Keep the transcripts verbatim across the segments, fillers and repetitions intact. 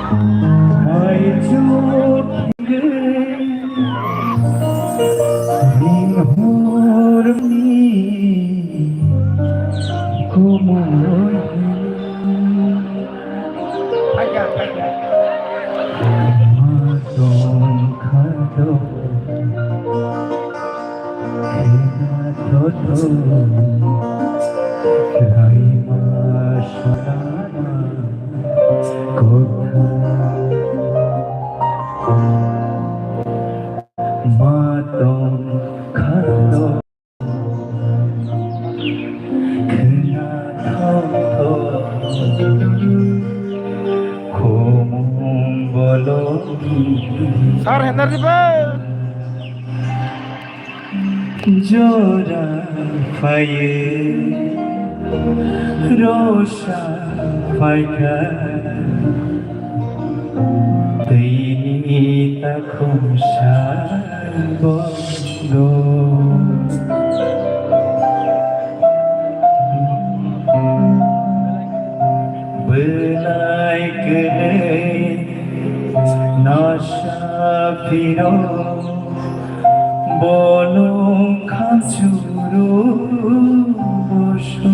Mai chuk ning hurni kumui. Matong khato khena thotho raima salama kotha. Matong khato khwna thok thok khumung bolongni. Sir, Henry Bey. Jora phaye, rosa phaikha. Twi ni takhum sal bondo. Belai kwrwi nosa phiro bolong khamchuro boso.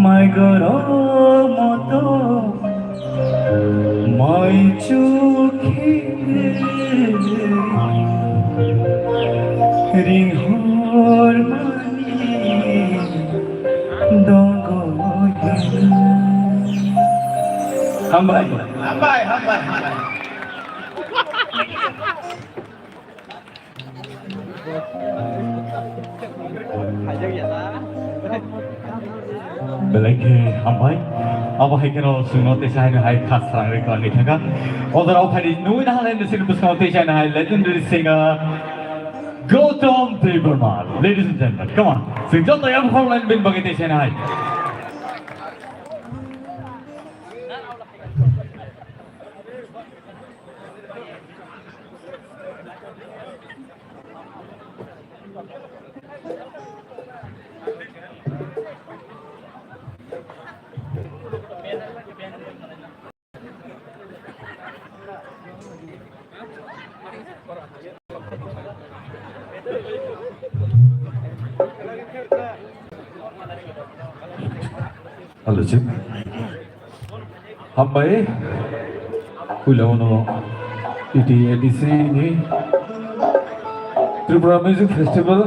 Mai goromo to mai chukhe ring hor mani dongo. Hambai. Hambai, hambai, hambai. Belai khe hambai. Abo hai kheno chwngno teisa haino hai khas rang rwi kwlangwi thangkha. O jora o phaidi nugwi naha lai nini bwskango teisa haino hai legendary singer Gautam Debbarma. Ladies and gentlemen, come on. Chwng joto yang khoroknai bini bagwi teisa haino hai. Hello, Chief. Hambai, puila uno E T A D C ni Tripura Music Festival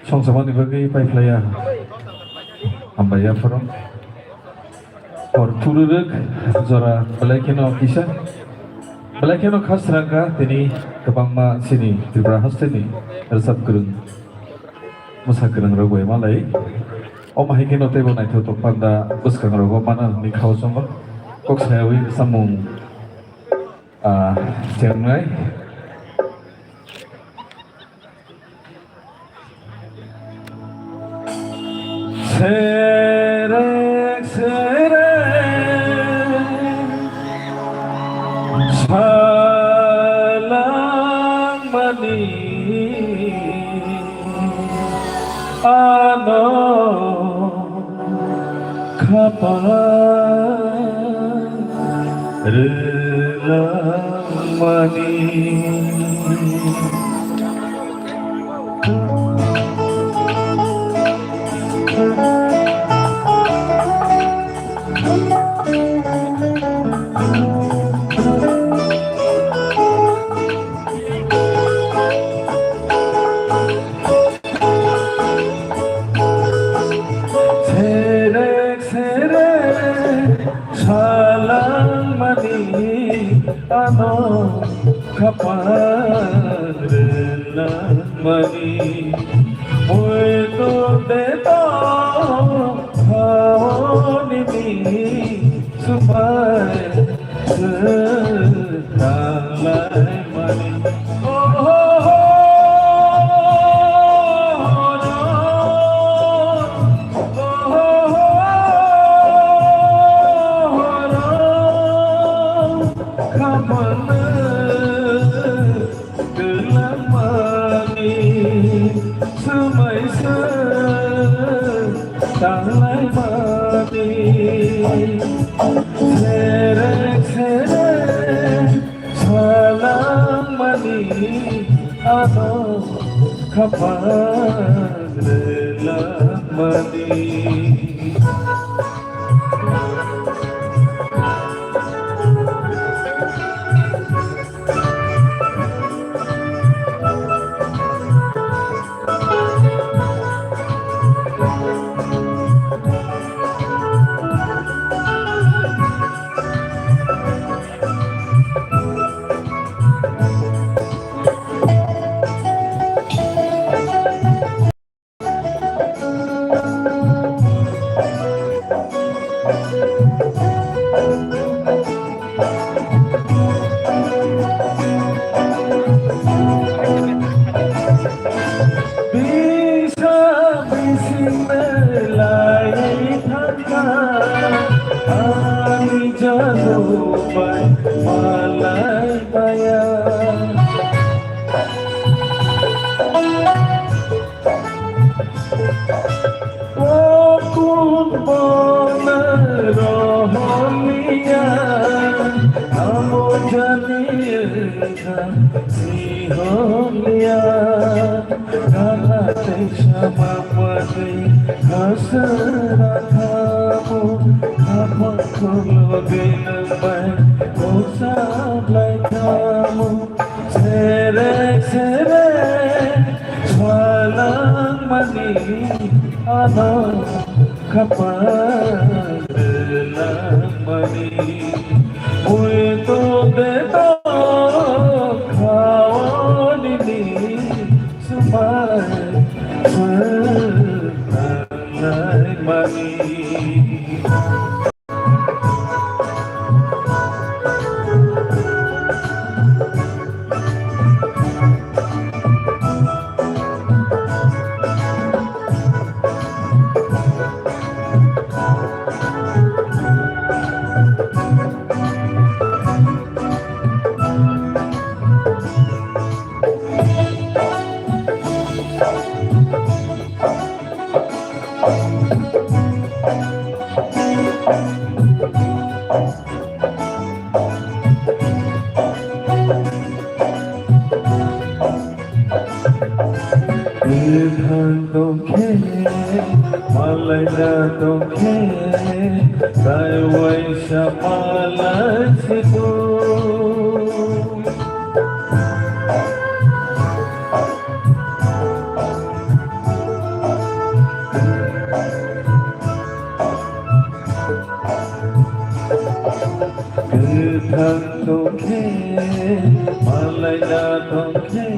songsamani bagwi paiphlaiya. Hambai aphuru. Hor phururwk jora belai kheno kisa. Belai kheno khasrangkha tini kwbangma chini Tripura hasteni rwchap kwrwng. Mwsa kwrwng rok bai malai. Omo hai kheno teibo naithotok panda bwskangrogo mana hwnwi khao chongo. Kok sayawi samung, ah, chengnai. Serek serek salangmani ano khapang rwlangmani. Serek serek salangmani ano khapang rwlangmani. Poito deto haoni ni supai swtalaimani. Serek serek salangmani ano khapang relangmani. Bisa bising belai thangkha, ani jadu bai malai maya. O kun bona rohoniya, amo jani engkha sihoniya. Kana teisa mamani hasra khamu, khapang kholo benang bai usa blai khamu. Serek serek swalangmani ano khapang relangmani. Muitu de to khaoni ni swmai swlanglaimani. Kwthang tongkhe, malaina tongkhe, tai waisa malai se tong. Kwthang tongkhe, malaina tongkhe,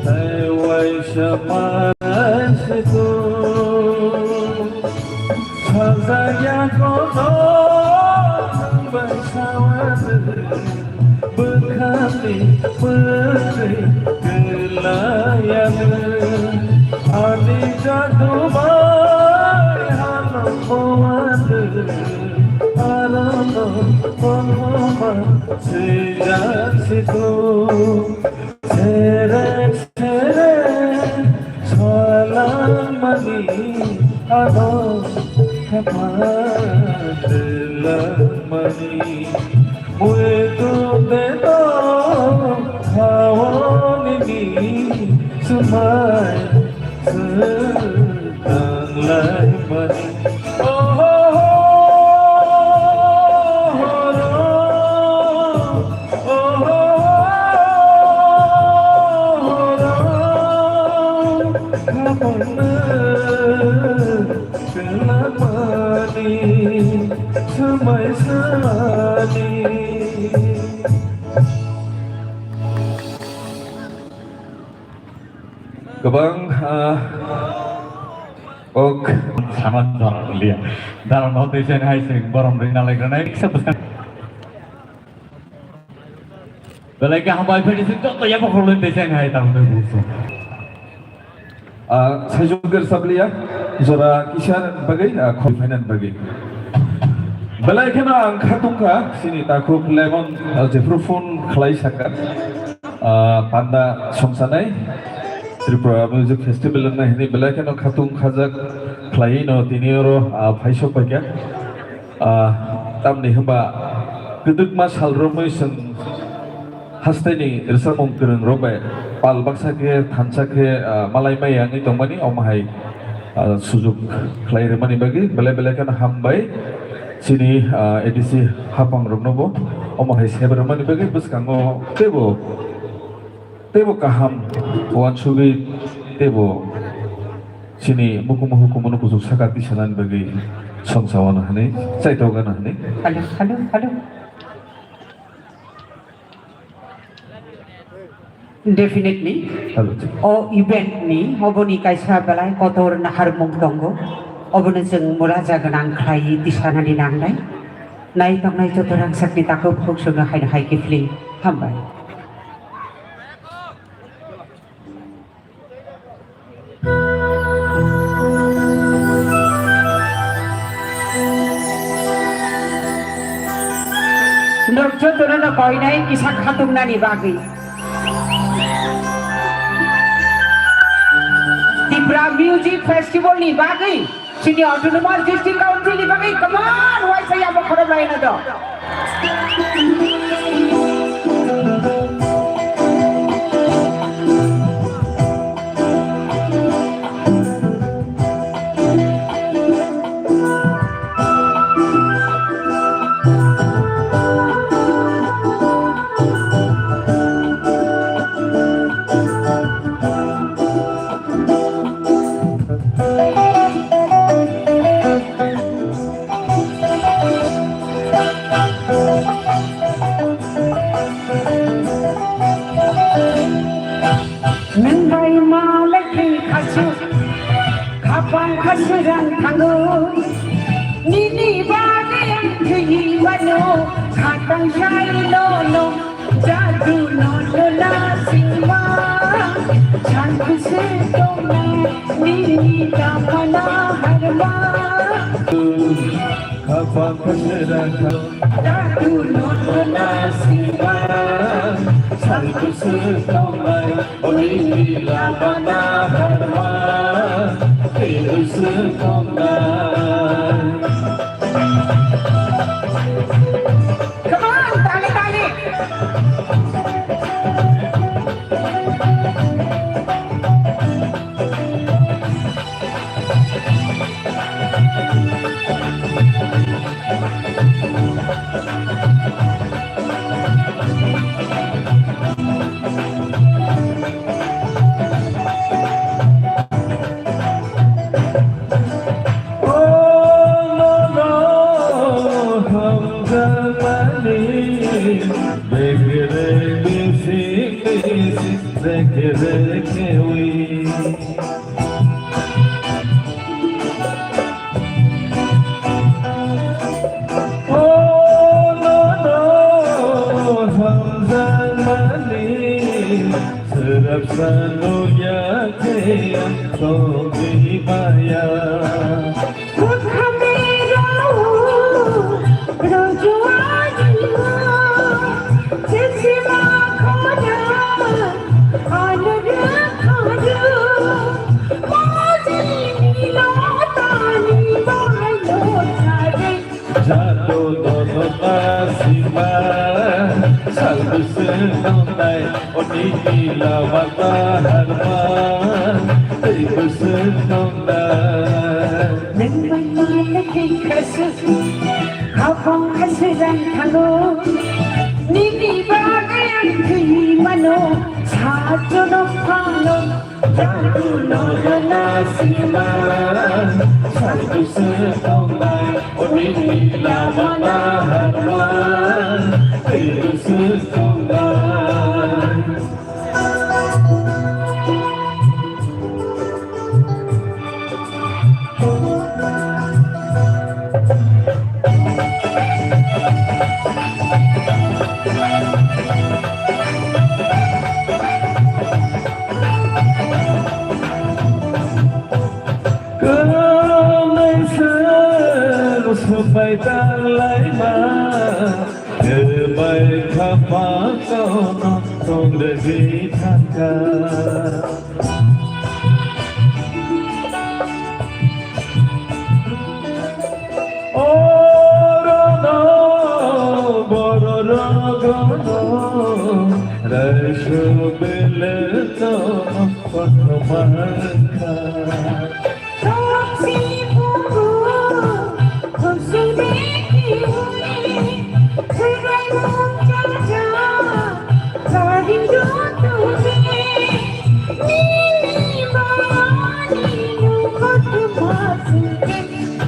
tai waisa malai se tong. Sajagya kono bai sawani. Bwkhani bwrwi kwlaiyani, ani jadu bai halok bowani, arono koloma swijak situ. Serek serek swalangmani, ano khapang relangmani. Muitu de to khaoni ni swmai swlanglaimani. Oh, oh, oh, oh, oh, oh, oh, oh, oh, oh. Swmai swmani. Kwbang, ah, ok. Sama jora liya. Dalam hau tesen hai sing borom ri nalai granai. Belai kaham bai phai sing joto yabo khorloi tesen hai tamo tei busu. Ah, saijo ger sabliya, jora kisar bagwi, ah, khoi phainan bagwi. Belai kheno ang khatungkha, sini takhuk lemon, ah, jephru phone khlai saka, ah, panda songsanai. Tripura Music Festival wngna hwnwi belai kheno khatung khajak khlaiwi no tini oro, ah, phaisok paikha. Ah, tamni hwnba kwdwkma sal romwi chwng haste ni rwchapmung kwrwng rok bai pal baksa khe thansa khe, ah, malai maya wngwi tongmani, omo hai, ah, sujuk khlai rwmani bagwi belai belai kheno hambai chini, ah, A D C hapang rok no bo omo hai sep rwmani bagwi bwskango teibo, teibo kaham uansugwi teibo chini mukumu hukumu no kuchuk saka tisanani bagwi songsa wano hwnwi chaitok gana hwnwi. Hello, hello, hello. Definitely. Hello. O event ni oboni kaisa belai kotor naharmung tongo. Obono chwng muraja gwnang khlai tisanani nangnai. Nai tongnai joto rangchakni takhuk bukhuk songno haino hai khe phling hambai. Norok jotono no koinai kisa khatungnani bagwi. Tipra Music Festival ni bagwi. Chini Autonomous District Council ni bagwi kwbangma uaisa yabo khorok laina do. Nwng bai malai khe khasuk, khapang khasuk rang thango. Nini bagwi ang thwi mano, khatang sai no no. Jadu no no na sima, chan kusu tongna, nini kamana harma. Khapang khasera kha. Jadu no no na sima, chan kusu tongna, nini kamana harma. Kusu tongna. Come on, tali, tali. Swrapsa nukya khe ang tongwi maya. Jadu dono nasima, salbisi nonai, oni lama taharma, tei bisi nonai. Nang mangma lagi kasu, khapang kasu rang thano, nini bagai ang thui mano, satu no phano. Jadu no nasima, salbisi nonai, oni lama taharma, tei bisi nonai. Kwrwngnaisa swbai tanglaima, kwbai khapang kono tongregwi thangkha.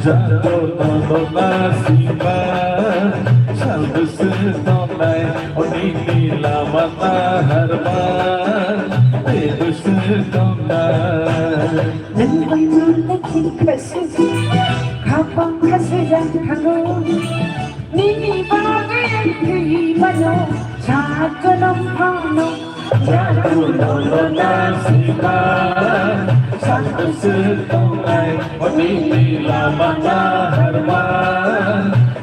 Jado nono nasima, salbwswk tongnai, o nini lama naharma, tei bwswk tongnai. Nwng bai nang khe khasijak, khapang khasijak thango. Nini bagwi ang thwi mano, sa jonom phano. Jadu nono nasima, salbwswk tongnai, o nini lama naharma,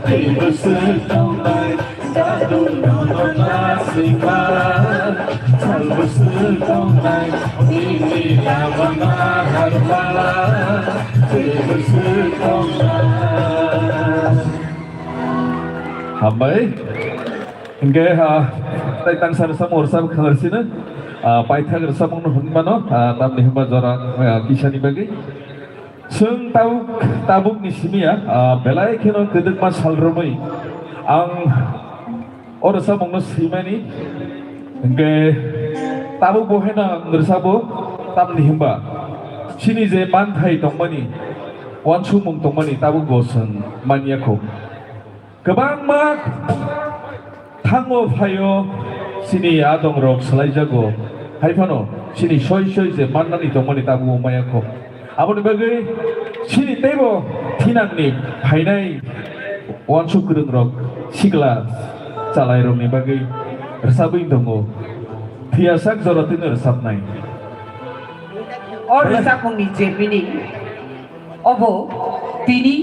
tei bwswk tongnai. Jadu nono nasima, salbwswk tongnai, o nini lama naharma, tei bwswk tongnai. Hambai. Hingke, ah, tai tangsa rwchapmung rwchap khalar sino, ah, paithak rwchapmung no hwnwi mano, ah, tamni hwnba jora, ah, kisani bagwi. Chwng tabuk, tabuk ni simi ya, ah, belai kheno kwdwkma sal romwi ang o rwchapmung no swimani. Hingke tabuk bo haino ang rwchabo, tamni hwnba chini je manthai tongmani, uansukmung tongmani tabuk bo chwng manya kho. Kwbangma thango phaio chini adongrok swlaijago, hai phano chini soi soi je mannani tongmani tabuk maya kho. Aboni bagwi chini teibo thinangni phainai uansuk kwrwngrok sikla chalairokni bagwi rwchabwi tongo. Phiya sak jora twino rwchabnai. O rwchapmungni je meaning, obo tini,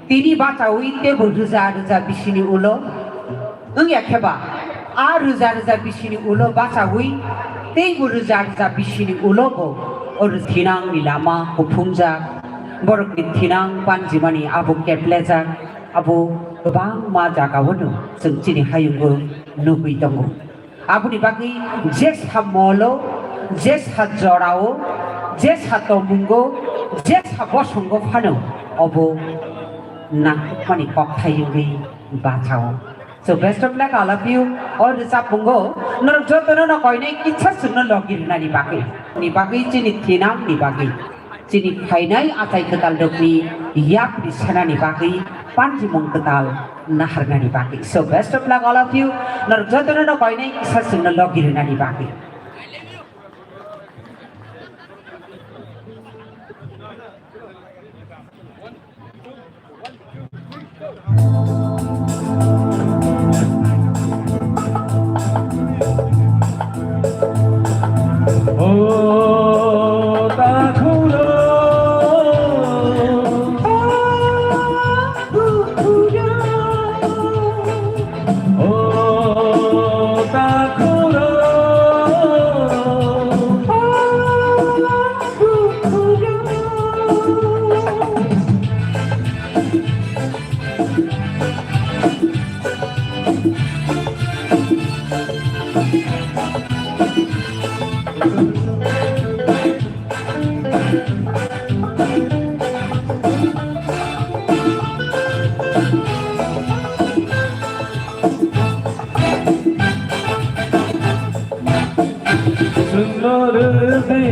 tini bachaui teibo rwja rwja bisini ulo wngya khe ba, a rwja rwja bisini ulo bachaui teibo rwja rwja bisini ulo bo o rw-, thinangni lama kuphumjak, borokni thinang panjimani abo keplejak, abo kwbangma jagao no chwng chini hayungo nugui tongo. Aboni bagwi jesa molo, jesa jorao, jesa tomungo, jesa bosongo phano obo nangkukmani kokthai wngwi bachao. So best of luck all of you. O rwchapmungo norok jotono no koinai kisa chwngno logi rwnani bagwi. Ni bagwi chini thinangni bagwi. Chini phainai achai kwtal rokni yapri sanani bagwi, panjimung kwtal naharnani bagwi. So best of luck all of you. Norok jotono no koinai kisa chwngno logi rwnani bagwi. Chwngno rwdi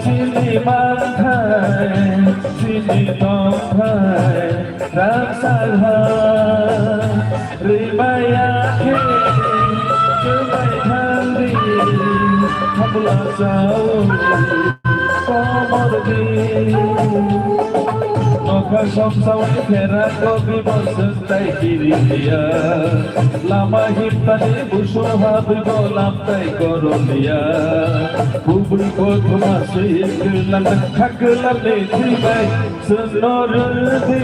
chini manthai, chini tongthai, rangchak ha rwmaya khe, kwbai thangdi, thapla chao. Komordi nokha somsaui phera kobi boswk tai kiriya. Lama himtani busu habwi bo lamtai koroliya. Kubui kothoma swi kwlang khaklang ni thwibai. Chwngno rwdi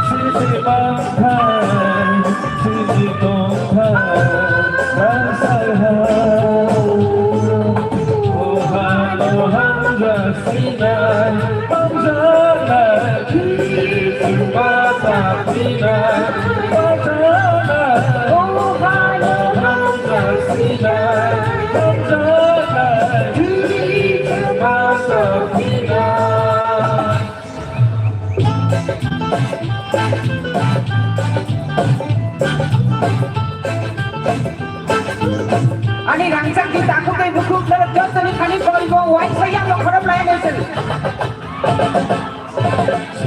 chini manthai, chini tongthai, rangchak ha. O hano hamjak sinai, hamjaknai, chwng bachak sinai, bachaknai.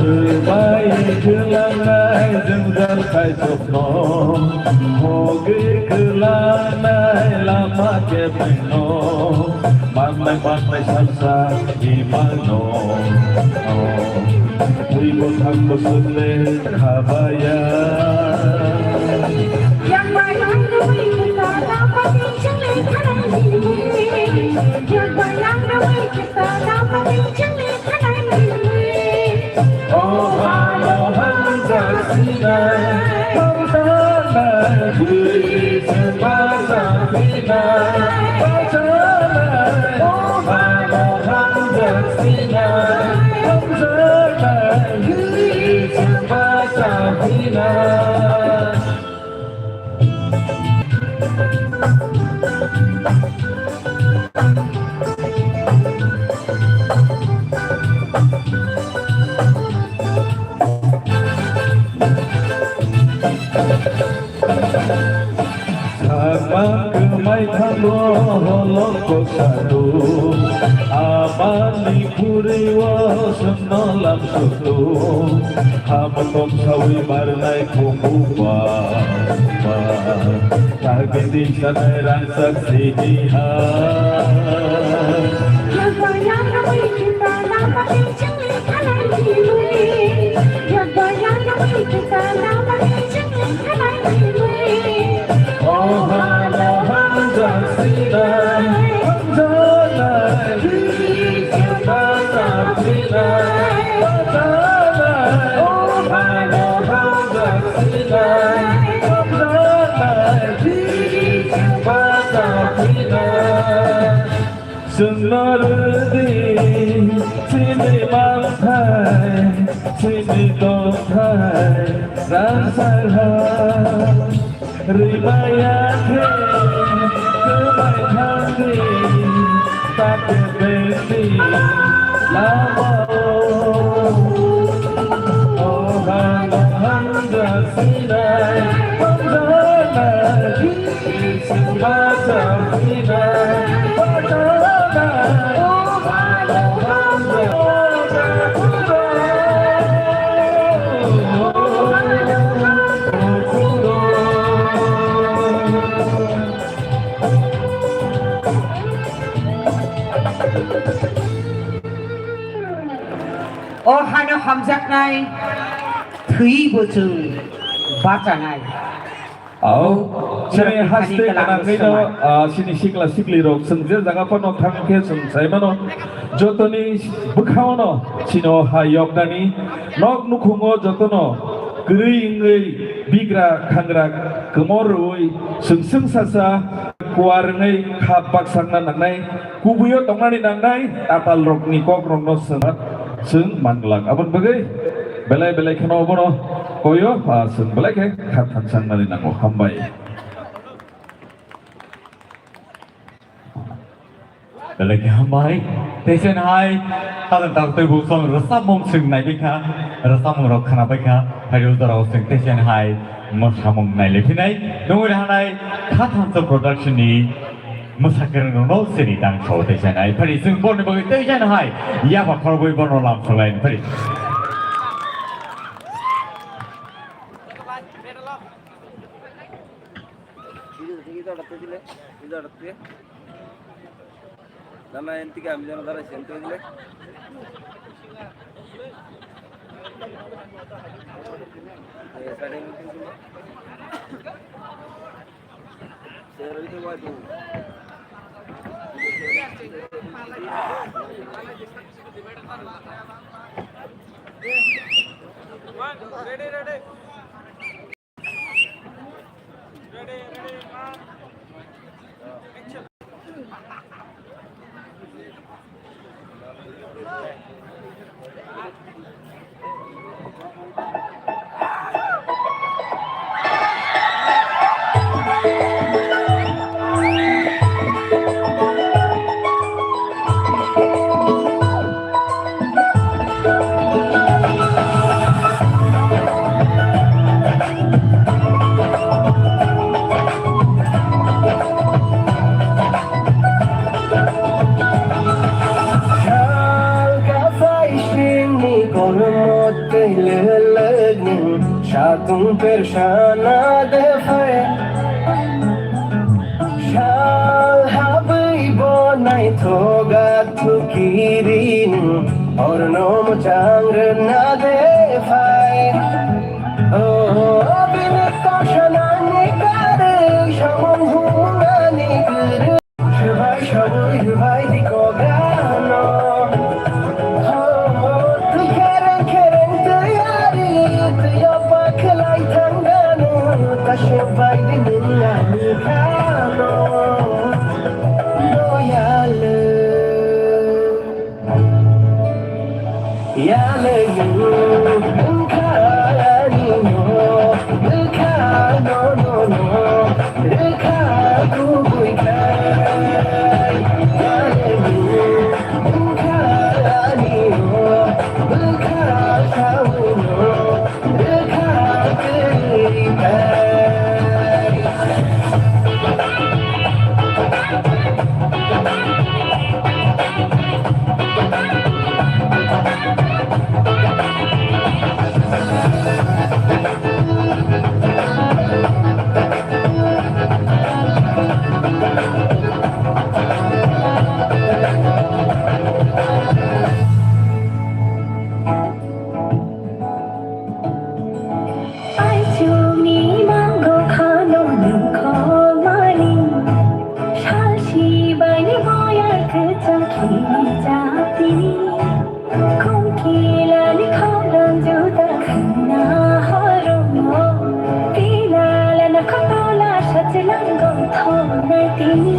Bai kwlangnai jwngjal khaisokno, hogwi kwlangnai lama kebengno, mannai mannai sasa imano, twibo thangbo swnle khabaya. Yakbai ang nugwi kwta lama kebengno, yakbai ang nugwi kwta lama kebengno. Sakma kwmai thango holong kosaru, amani puriwo swnno lam sutu, ham tom sawi marnai khumbu ba, ba, tagdi sanai rangsak sini ha. Chwngno rwdi chini manthai, chini tongthai, rangchak ha. Rwmaya khe kwmai thangdi, ta kebengni lama-o. O hano hamjak sinai, hamjaknai. O hano hamjaknai, thwibo chwng bachanai. Au, chini haste gwnangwi no, ah, chini sikla sikli rok chwng je jaga phano thang khe chwng sai mano. Jotoni bwkhao no chini o ha yoknani nok nukhungo jotono kwrwi wngwi bigra khangra kwmor rwui chwng chwng sasa kuar wngwi kha baksakna nangnai. Kubuio tongnani nangnai tatal rokni kok rokno chwng, chwng manglak. Aboni bagwi belai belai kheno obono koyo, ah, chwng belai khe kha thansangnani nango. Hambai. Belai khe hambai. Tei se hai, tatal tak tei bosong rwchapmung chwng naibaikha, rwchapmung rok khwnabaikha, phaio jorao chwng tei se hai mwsamung nailai phinai. Nungwi hanai Kha Thansa Production ni Mwsakwrwng rokno sini tang sao tei janai. Phari chwng borni bagwi tei janai. Yaba khorobwi borno lam salai phari. Dame en tika ambil orang darah sentuh ini. Eh, saya yang penting cuma. Leleng satung persana de phai. Sal habwi bo naithoga thukiring, orno mwchang rwna de phai. Oh, bini kosa nangni karwi samung humnani kwrwi. Swbai sawi rwbai di kogano. Oh, twi khereng khereng twi ari, twi opa khlai thangano. Ta swbai di nwng ani khano. Doyal. Yaleng wngkha ani no, wngkha no, no, no, wngkha kubui khai. Yaleng wngkha ani no, wngkha sawi no. Aichukni mango khano nungkhormani, salsi baini boyar kwchak hini jatini. Khumkilani khorang juda khwna horomo, tilalana khotola sachilang gongthonai tini.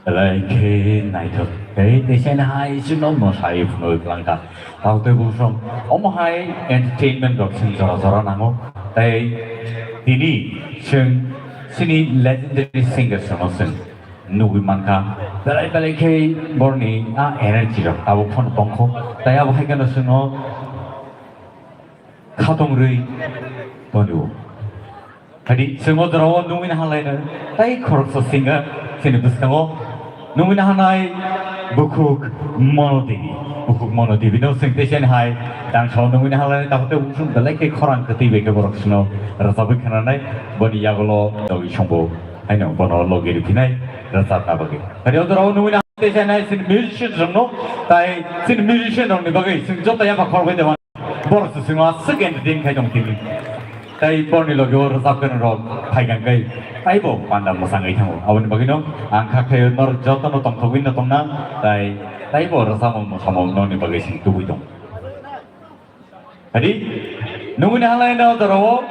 Belai khe naithok tei teisa hai chwngno mwsai phunui kwlangkha. Tao tei buphang omo hai entertainment rok chwng jora jora nango. Tei tini chwng chini legendary singers rokno chwng nugwi mankha. Belai belai khe borni a energy rok tabuk phano tongkho. Tei abo hai kheno chwngno khatong rwi tonio. Hadi chwng o jorao nungwi naha laino tei khoroksa singa chini bwskango nungwi nahanai bukhuk Mono Devi. Bukhuk Mono Devi no chwng teisa hai tang sao nungwi naha laino, tabuk tei bukhuk belai khe khorang kwtwi bai khe borok chwngno rwchapwi khnanai, boni yagulo dogwi songbo haino bono logi rwphinai rwchapna bagwi. Hadi o jorao nungwi naha teisa hai chini musician rokno tai chini musician rokni bagwi chwng joto yapha khorokbai de. Borok se swngo aswk entertain khai tong tini. Tai borni logi o rwchapgani rok phai kang kai taibo panda mwsangwi thango. Aboni bagwino ang kha khaio norok jotono tongthogwi no tongna tai taibo rwchapmung mwsamung nokni bagwi sing tubui tong. Hadi nungwi nahalai no jorao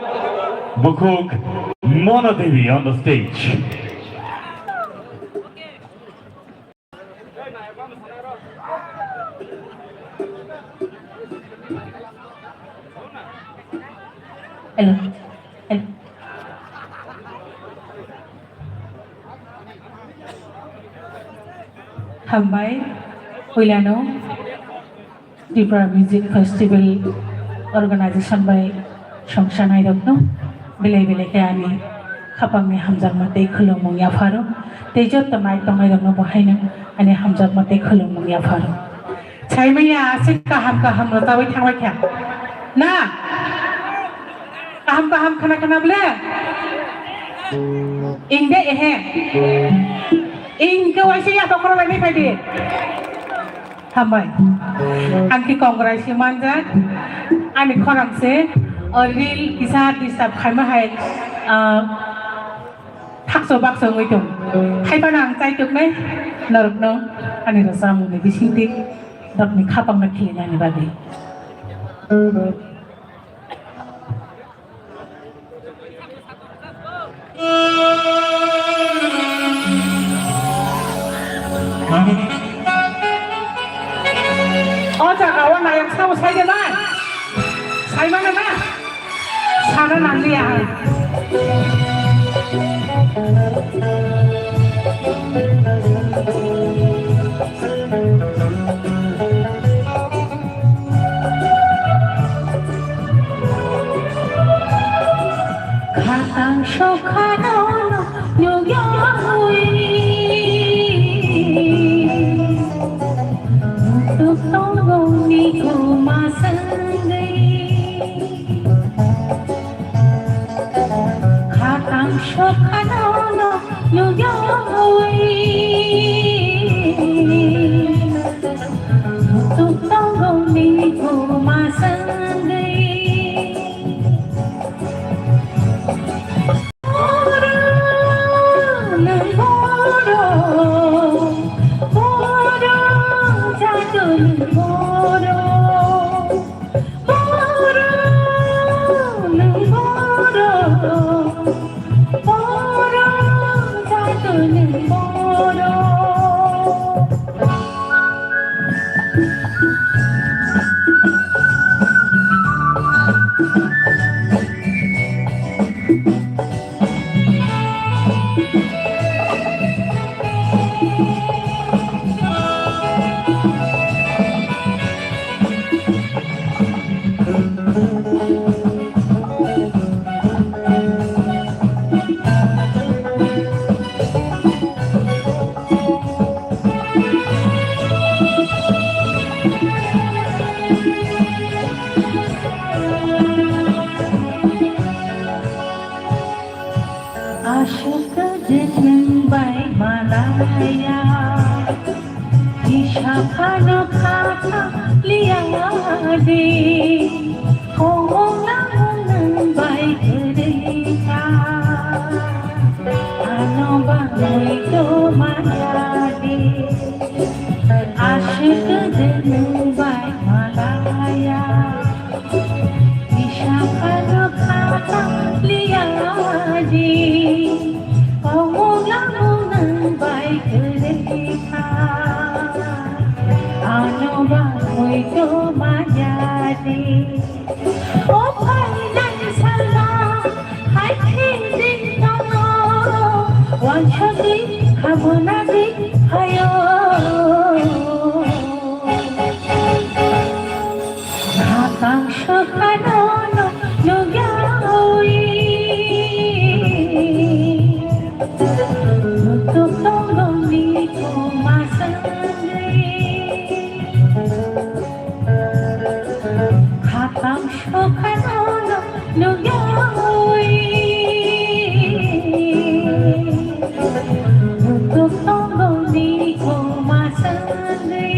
bukhuk Mono Devi on the stage. Hello. Hello. Hambai, puilano. Tripura Music Festival Organization bai songsanai rokno belai belai khe ani khapangni hamjakma tei khulumung yapharo, tei joto nai tongnai rokno bo haino ani hamjakma tei khulumung yapharo. Saimanya aswk kaham kaham rwchawi thangbai kha na? Kaham kaham khna khna ble? Ingde ehe. Ingke waisa ya tokro lai phai di. Hambai. Ang ki kongrai si manjak. Ani khorang se, o reel kisa disturb khaima hai, ah, thakso bakso wngwi tong. Hai phano ang chai tok nai. Norok no ani rwchapmung ni bising twi. Dok ni khapang no khili nani bagwi. O jaga o nayok sabo sai de nai. Sai mano na? Sana nangliya. Khatang sokhano nukyawi, mutuk tongo ni kuma sangwi. Khatang sokhano nukyawi, mutuk tongo ni kuma sangwi. Aswk kwdwk nwng bai malaya, kisa phano kha liya de, kongong lamung nwng bai kwrwi kha, ano bangwi to maya de, aswk kwdwk nwng bai malaya. Kisa phano kha liya di, kongong lamung nwng bai kwrwi kha, ano bangwi to maya di. O phainai salma hai khe din tongo, wansugwi khabuna di phaio. Khatang sokhano nukyawi, mutuk tongo ni kuma sangwi. Khatang sokhano nukyawi, mutuk tongo ni kuma sangwi.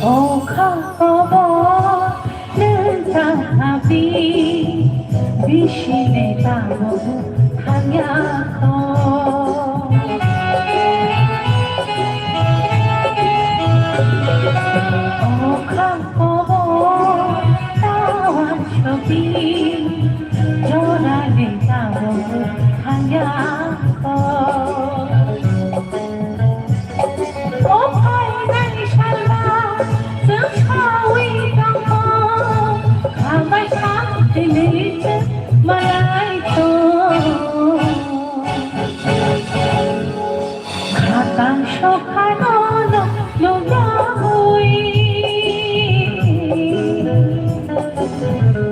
O kha kobo nwng ta habi, bisi le tabuk hamya kho. O kha kobo tawan sobi, jora le tabuk hamya kho. O phainai salma chwng saui tongkho, khambai kha tini chwng malai tong. Khatang sokhano no nukyaui,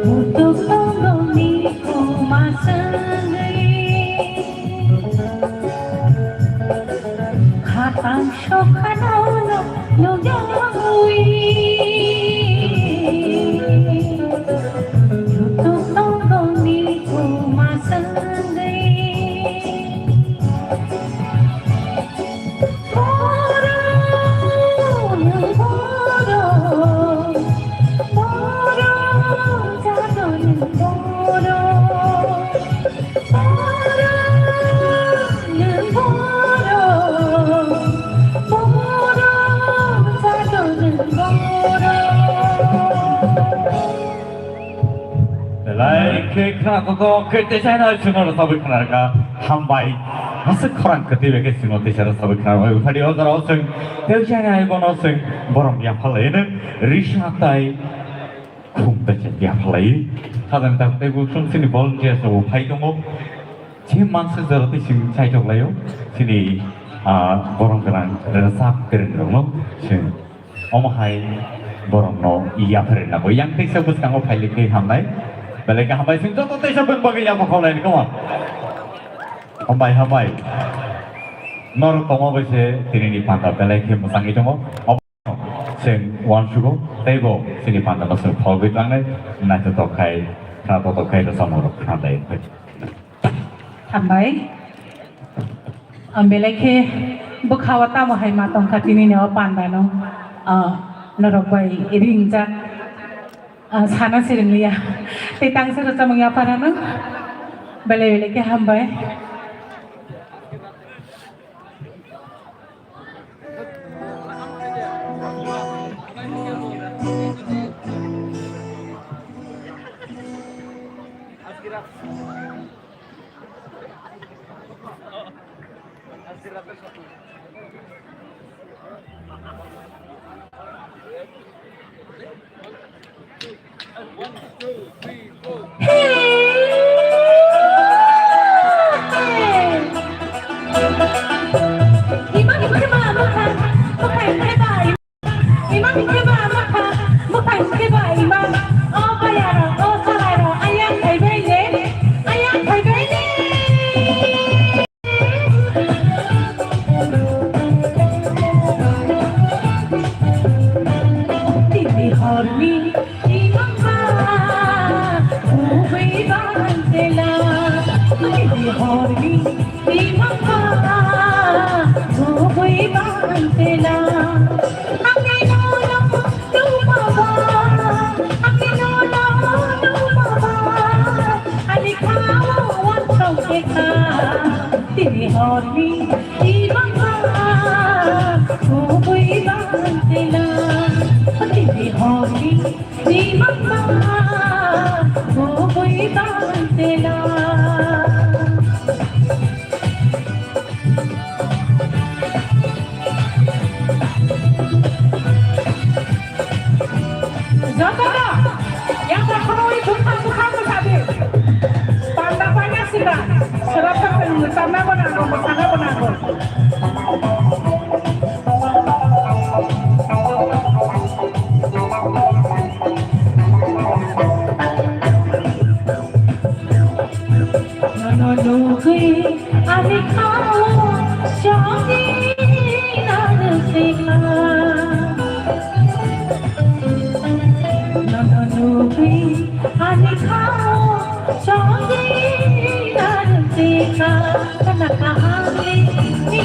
mutuk tongoni kuma chwngwi. Khatang sokhano no nukyaui, mutuk tongoni kuma chwngwi. Belai khe khna kotor khe teisa no chwngno rwchapwi khna rwkha. Hambai. Aswk khorang kwtwi bai khe chwngno teisa rwchapwi khna rwkha. Phadi o jora o chwng teisa no hai bono chwng borom yaphalai no risa tai khum teisa yaphalai. Sajang tak tei bu chwng chini volunteers rok phai tongo. Je mansa jora tei chwng chaitok laio. Chini, ah, borom gwnang rwchap kwrwng rokno chwng. Omo hai borokno yapharwi nango. Yang teisa bwskango phailwi khe hamnai. Belai khe hambai, chwng joto teisa bwng bagwi yapha kholai, come on. Hambai, hambai. Norok tongma bai se tinini panda belai khe mwchangwi tongo. Omo chwng uansugo, teibo chini pandano chwng pholgwi tlangnai. Naithotok khai, khnatok khai, rwchapmung rok khnalai. Hambai. Ang belai khe bwkha o tamo hai ma tongkha tini ni o panda no, ah, norok bai ringjak, ah, sana se ringliya. Tei tangsa rwchapmung yaphar ano belai belai khe hambai. Ima hwnkhe ba mwkhang, mwkhang hwnkhe ba ima. Ima hwnkhe ba mwkhang, mwkhang hwnkhe ba ima. O bayarok, o salairok, ayang phaibai le, ayang phaibai le. Tini horni imang ba, kubui bantela. Tini horni imang ba, kubui bantela. Angni nono numa ba, angni nono numa ba, ani khao wan tong khe kha. Tini horni imang ba, kubui bantela. Tini horni imang ba, kubui bantela. Jotono yang rokno ui bwkhak bwkhak bwsadi. Panda paina sida. Sera pakai nunggu sana bo nango, sana bo nango. Nono nugwi ani khao chongwi narwkha. Nono nugwi ani khao chongwi narwkha. Kana kaham ni ini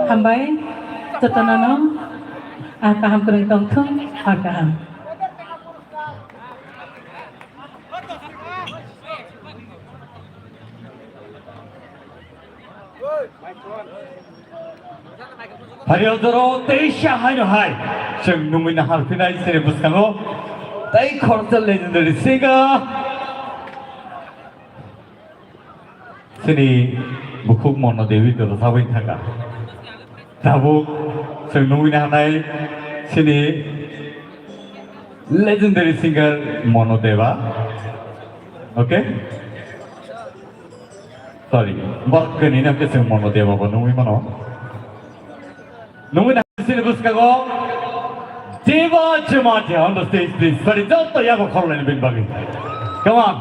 Hambai, jotono no, ah, kaham kwrwng tongthung, hor kaham. Phai o jora o teisa haino hai chwng nungwi nahar phinai chini bwskango tei khoroksa legendary singer. Chini bukhuk Mono Devi to rwchapwi thangkha. Tabuk chwng nugwi nahanai chini legendary singer Mono Deva. Okay? Sorry, bwkha ni nang khe chwng Mono Deva bo nugwi mano. Nugwi nahanai chini bwskango Deva Jamatia on the stage, please. Sorry, joto yago khorlaini bini bagwi. Come on.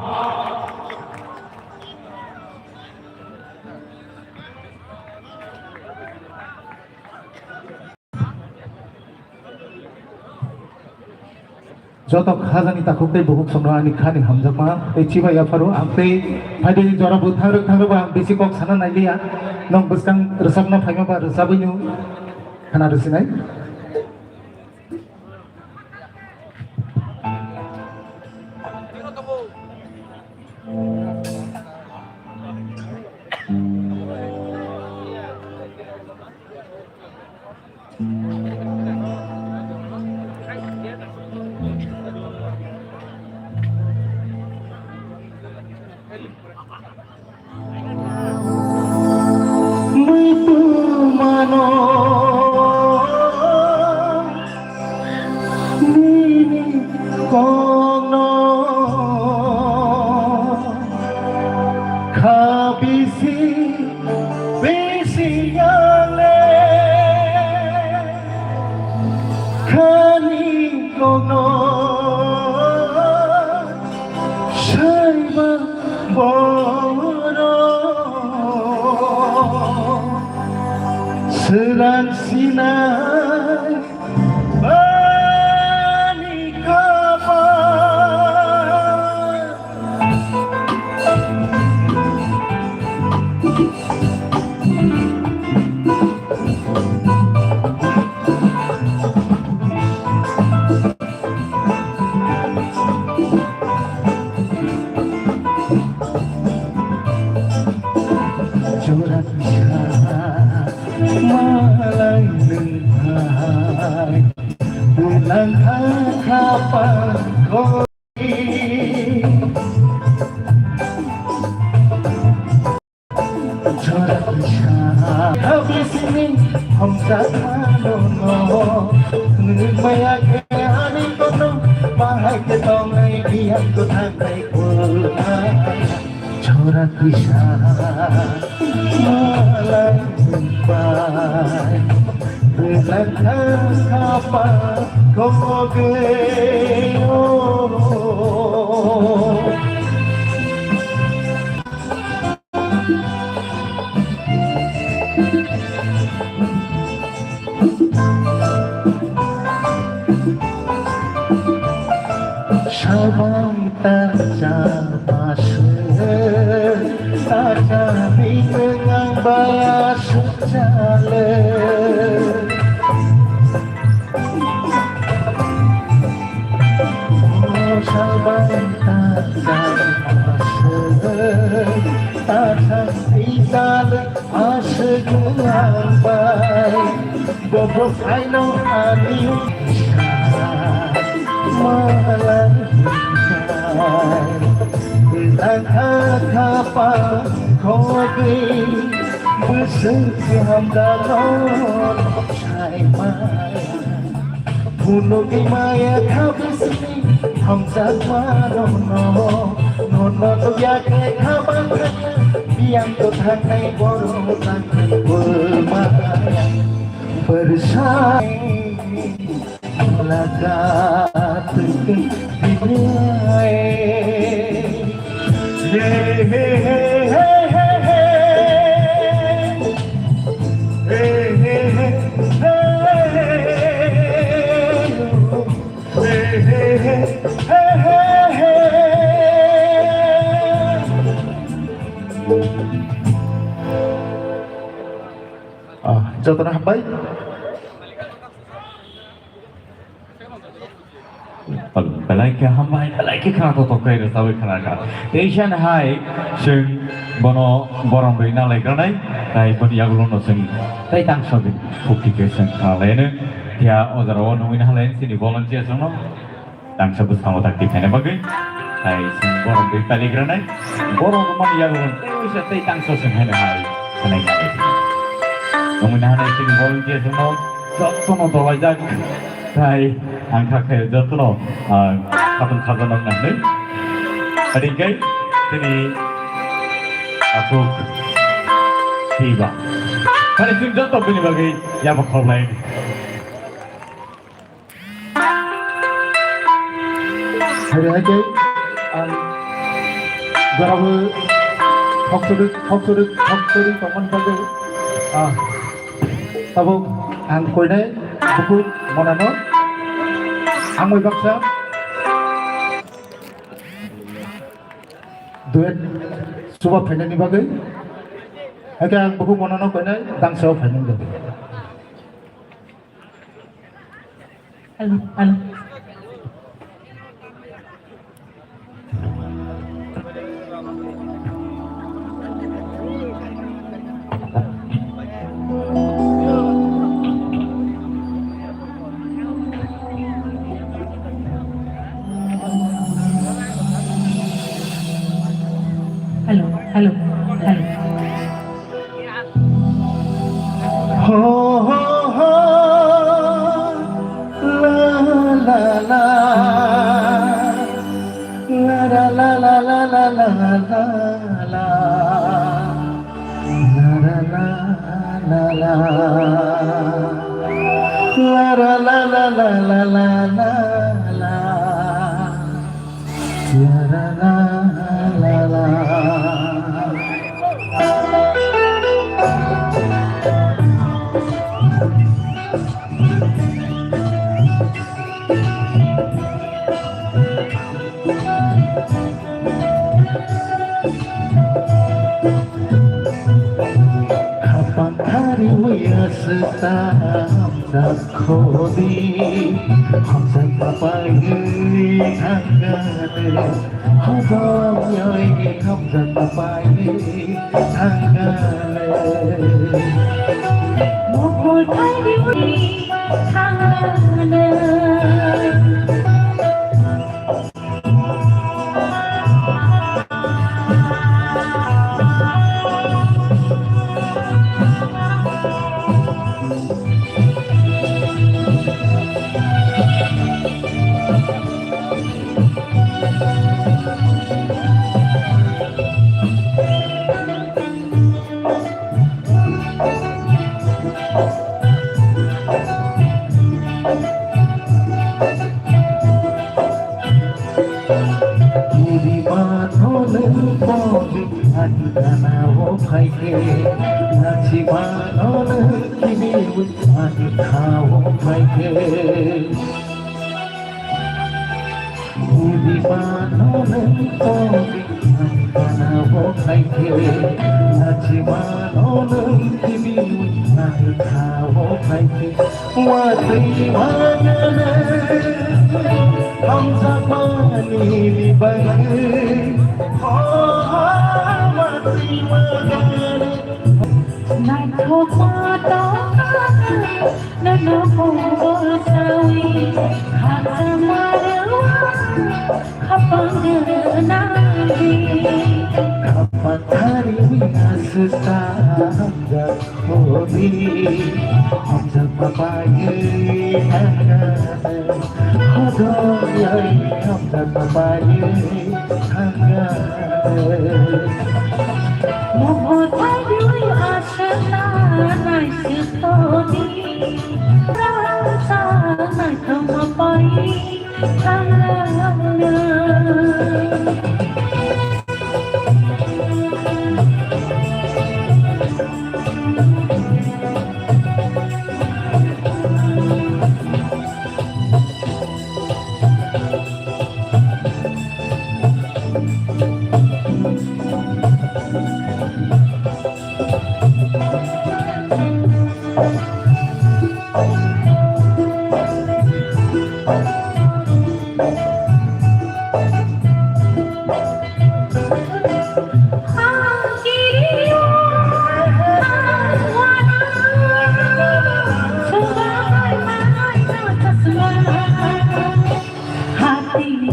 Joto khajani takhuk tei bukhuk songno ani khani hamjakma tei chibai yapharo ang tei phaidi jora bo thangrwk thangrwk bo ang bisi kok sana nailiya. Nwng bwskang rwchapna phaima ba rwchapwi nw khana rwsinai. Muitu mano nini kokno kha bisi bisi yale khani kokno saiba borok swran sinai bani kapal. Hamjakmano no, nwng maya khe ani kono, bahai khe tongnai biyang kwthangnai kwma. Chora kisa malai bai, belakang khapa kogeo. Sabai ta cha pasuk, ta cha bini ngang baya suk chale. Sabai ta cha pasuk, ta cha bini ngang baya suk chale. Bobo phaino ani malai, langkha khapa khogwi, bwswk hamdano saimaya. Phunugwi maya kha bisini hamjakma nono, nono nukya khe kha bathakya, biyang kwthangnai borok tangwi bwmaya. Bwrwsai laga twi twi binai. Hey, hey, hey, hey, hey, hey. Hey, hey, hey, hey, hey. Ah, jotono hambai. Belai khe hambai, belai khe khna totok khe rwchabwi khna kha. Tei san hai chwng bono borom rwi nalai granai, tai boni yagulo no chwng tai tangsa di phukti khe chwng khna laino. Phiya o jora o nungwi nalai chini volunteer chwngno. Tangsa bwskango dakti phaina bagwi. Hai chwng borom twi paligranai. Borom mani yago hwn tei tei tangsa chwng haino hai. Hanai nai. Nungwi nahanai chini volunteer chwngno jotono dolaijak. Hai ang kha khe jotono, ah, khatung khajanok nangnai. Adingkai chini akhuk tiba. Hai chwng joto bini bagwi yaba khoblai. Hai hai khe ang jorabo thokchorwi, thokchorwi, thokchorwi tongmani bagwi, ah, tabuk ang koinai bukhuk monano ang bai baksa duet chuba phainani bagwi. Hai khe ang bukhuk monano koinai dangsa o phainani bagwi. Hello, hello. Hello, hello, hello. Ho, ho, ho, la, la, la. La, la, la, la. La, la, la, la, la, la. La, la, la, la, la, la, la, la. Khapang khari waya swkang. Khodi hamjakma paigwi thangkha le, hodom yoi hamjakma paigwi thangkha le. Mukul thaidi wi thangkha le. Kiri mano nwng pogwi ani gana o phaikhe, nachi mano nwng kibiwi ani kha o phaikhe. Kiri mano nwng pogwi ani gana o phaikhe, nachi mano nwng kibiwi ani kha o phaikhe. Watwi wagana, hamjakmani ni bagwi. Oh, watwi wagana. Naithokma tongkha, nono kongkol sawi, khakchangma rwwa, khapang rwna di. Khapang thariwi aswk ta hamjak. Hodi, hamjakma paiwi thangkha, hodoi hamjakma paiwi thangkha. Moho thaiwi aswkna naiswktoni, rangchak naithokma paiwi thangkha. Hati o,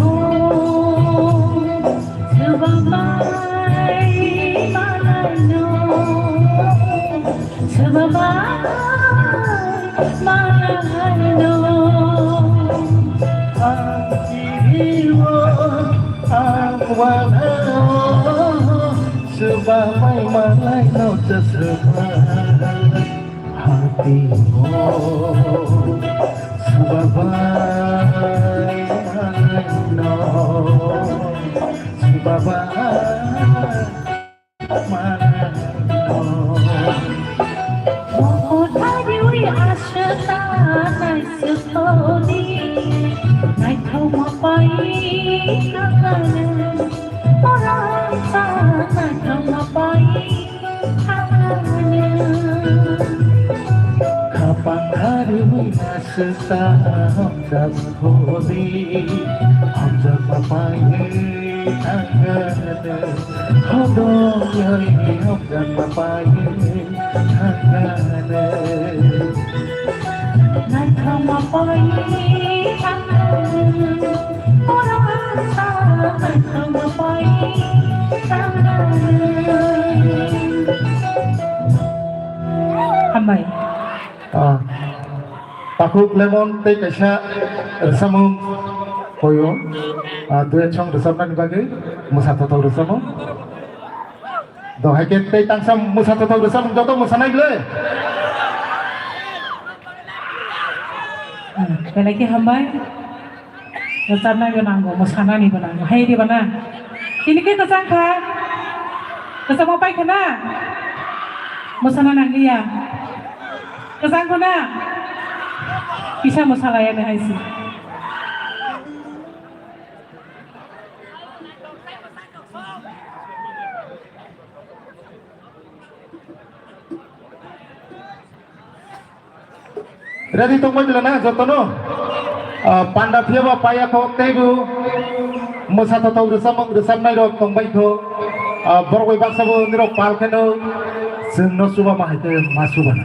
swbang bai malai no, swbang bai malai no. Ang kiri o, ang wala o, swbang bai malai no, swbang. Hati o, swbang bai malai no, swbang bai malai no. Moho thariwi aswkna naiswktoni, naithokma paiwi thangkha nwng. Ora sa naithokma paiwi. Khapang thariwi aswk ta hamjak hodi, hamjakma paiwi thangkha nwng. Hodoi hamjakma paiwi thangkha nwng. Naithokma paiwi thangkha nwng. Ora sa naithokma paiwi thangkha nwng. Hambai. Ah. Takhuk Lemon tei kaisa rwchapmung hoyo. Ah, duet song rwchapnani bagwi mwsa thothok rwchapmung. Do hai khe tei tangsa mwsa thothok rwchapmung joto mwsanai le. Hmm, belai khe hambai. Rwchapnai bo nango, mwsanani bo nango. Hai diba na? Tini khe kwchang kha. Kwchangma pai kha na? Mwsana nangliya. Kwchang kho na? Kisa mwsalaiya de hai se. Ready tongbai bela na jotono? Ah, panda phiyaba paya kho teibo mwsa thothok rwchapmung rwchapnai rok tongbai kho. Ah, borok bai baksa bo nirok pal kheno chwngno chuba ma hai khe ma chuba na.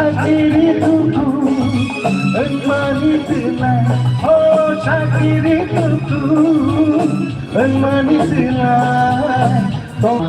Chakiri tutu, wngmani twla, o chakiri tutu, wngmani twla, tong.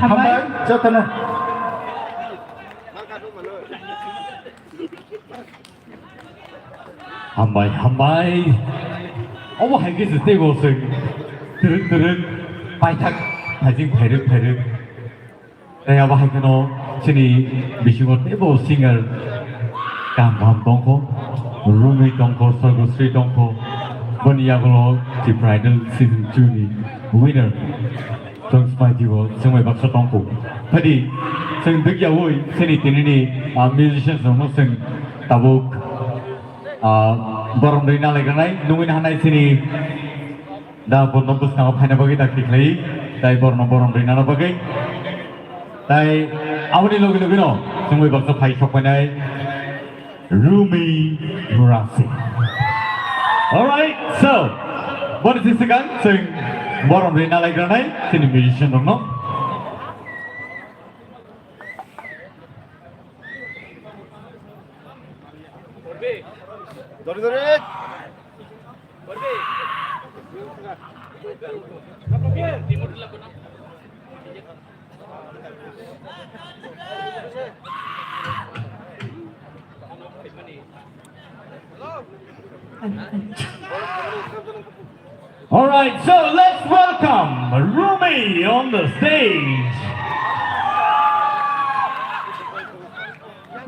Hambai, jotono. Hambai, hambai. Obo hai khe se teibo chwng twrwk twrwk paithak phaijing phairwk phairwk. Tei abo hai kheno chini bisingo teibo singer kaham kaham tongkho. Rumi tongkho, Sorgosri tongkho. Boni yagulo Tipra Idol season two ni winner. Chwng smai dibo, chwng bai baksa tongkho. Phadi, chwng dwkyaui, chini tinini, ah, musicians rokno chwng tabuk, ah, borom rwna laigranai, nungwi nahanai chini da bono bwskango phaina bagwi da khiklai, tai borno borom rwna bagwi. Tai aboni logi logi no, chwng bai baksa phai sok phainai. Rumi Murasi. Alright, so, boni si swkang chwng borom rwna laigranai chini musician rokno. All right, so let's welcome Rumi on the stage.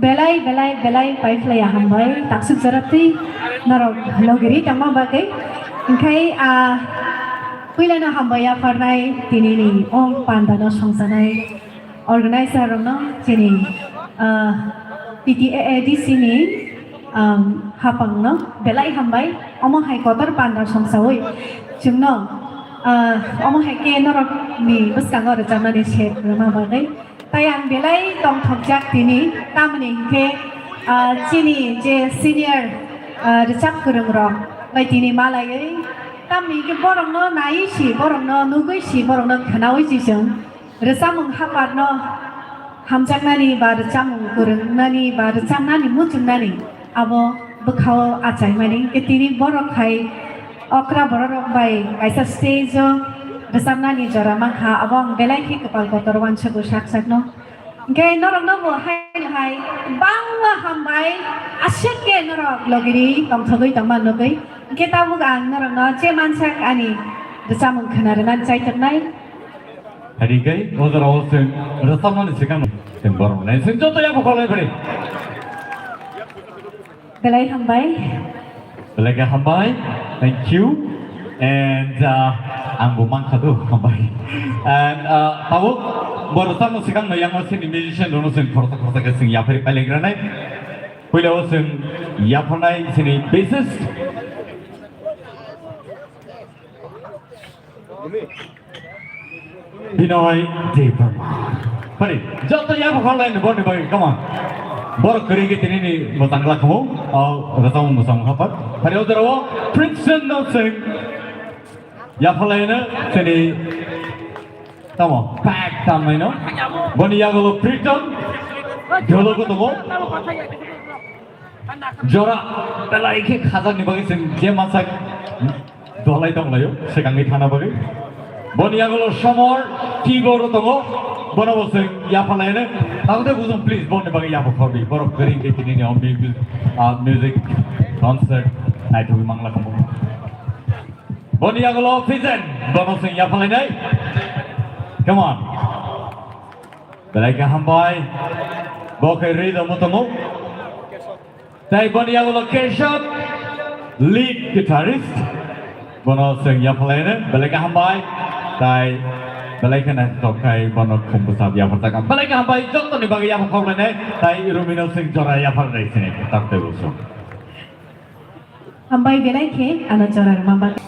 Belai, belai, belai paiphlaiya hambai, taksuk jaratwi norok logiri tongma bagwi. Hinkhe, ah, puilano hambai yapharnai tinini o pandano songsanai organizer rokno chini, ah, P T A A D C ni, ah, hapangno belai hambai. Omo hai kotor panda songsawi chwngno, ah, omo hai khe norokni bwskango rwchapnani sep rwma bagwi. Tai ang belai tongthokjak tini, tamni hinkhe, ah, chini je senior, ah, rwchap kwrwng rok bai tini malaiwi, tamni hinkhe borokno naiwi si, borokno nugwi si, borokno khwnawi si chwng rwchapmung hapharno hamjaknani ba rwchapmung kwrwngnani ba rwchapnani muchungnani abo bwkhao achaimani. Hinkhe tini borok hai okra bororok bai kaisa stage o rwchapnani jora mankha, abo ang belai khe kwpal kotor uansukgo sak sakno. Hinkhe norokno bo hai hai bangma hambai, aswk khe norok logiri tongthogwi tongma nugwi. Hinkhe tabuk ang norokno je mansak ani rwchapmung khwna rwnani chaithoknai. Phadi khe o jorao chwng rwchapmani swkang chwng borok nai chwng joto yakho kholai phadi. Belai hambai. Belai khe hambai. Thank you. And, uh, ang bo mankha do hambai. And, uh, tabuk bo rwchapmani swkang no yang o chini musician rokno chwng khoroksa khoroksa khe chwng yaphari pailai granai. Puila o chwng yapharnai chini bassist. Binoy Debbarma. Phadi, joto yakho kholai ni borni bagwi, come on. Borok kwrwi khe tinini mwchang lakhamu, o rwchapmung mwchang hapar. Phadi o jorao Princeton no chwng yapharlaino chini tamo, pack tamnaino. Boni yagulo Priton, dolo ko tongo. Jora belai khe khajakni bagwi chwng je mansak dolai tonglaio, swkangwi thana bagwi. Boni yagulo Somor, keyboard o tongo, bono bo chwng yapharlaino. Tabuk de bujung, please, boni bagwi yapha khordi. Borok kwrwi khe tinini o music, ah, music concert naithogwi mangla kamo. Boni yagulo Fijen, bono chwng yaphalainai. Come on. Belai khe hambai. Bo khe rhythm o tongo. Tai boni yagulo Keshav, lead guitarist. Bono chwng yaphalainai. Belai khe hambai. Tai belai khe naithok khai bono khum bwsap yapharjakha. Belai khe hambai, jottoni bagwi yaphar khorlainai. Tai Rumino chwng jora yapharnai sini. Tak tei bo chwng. Hambai belai khe ano jora rwma bagwi.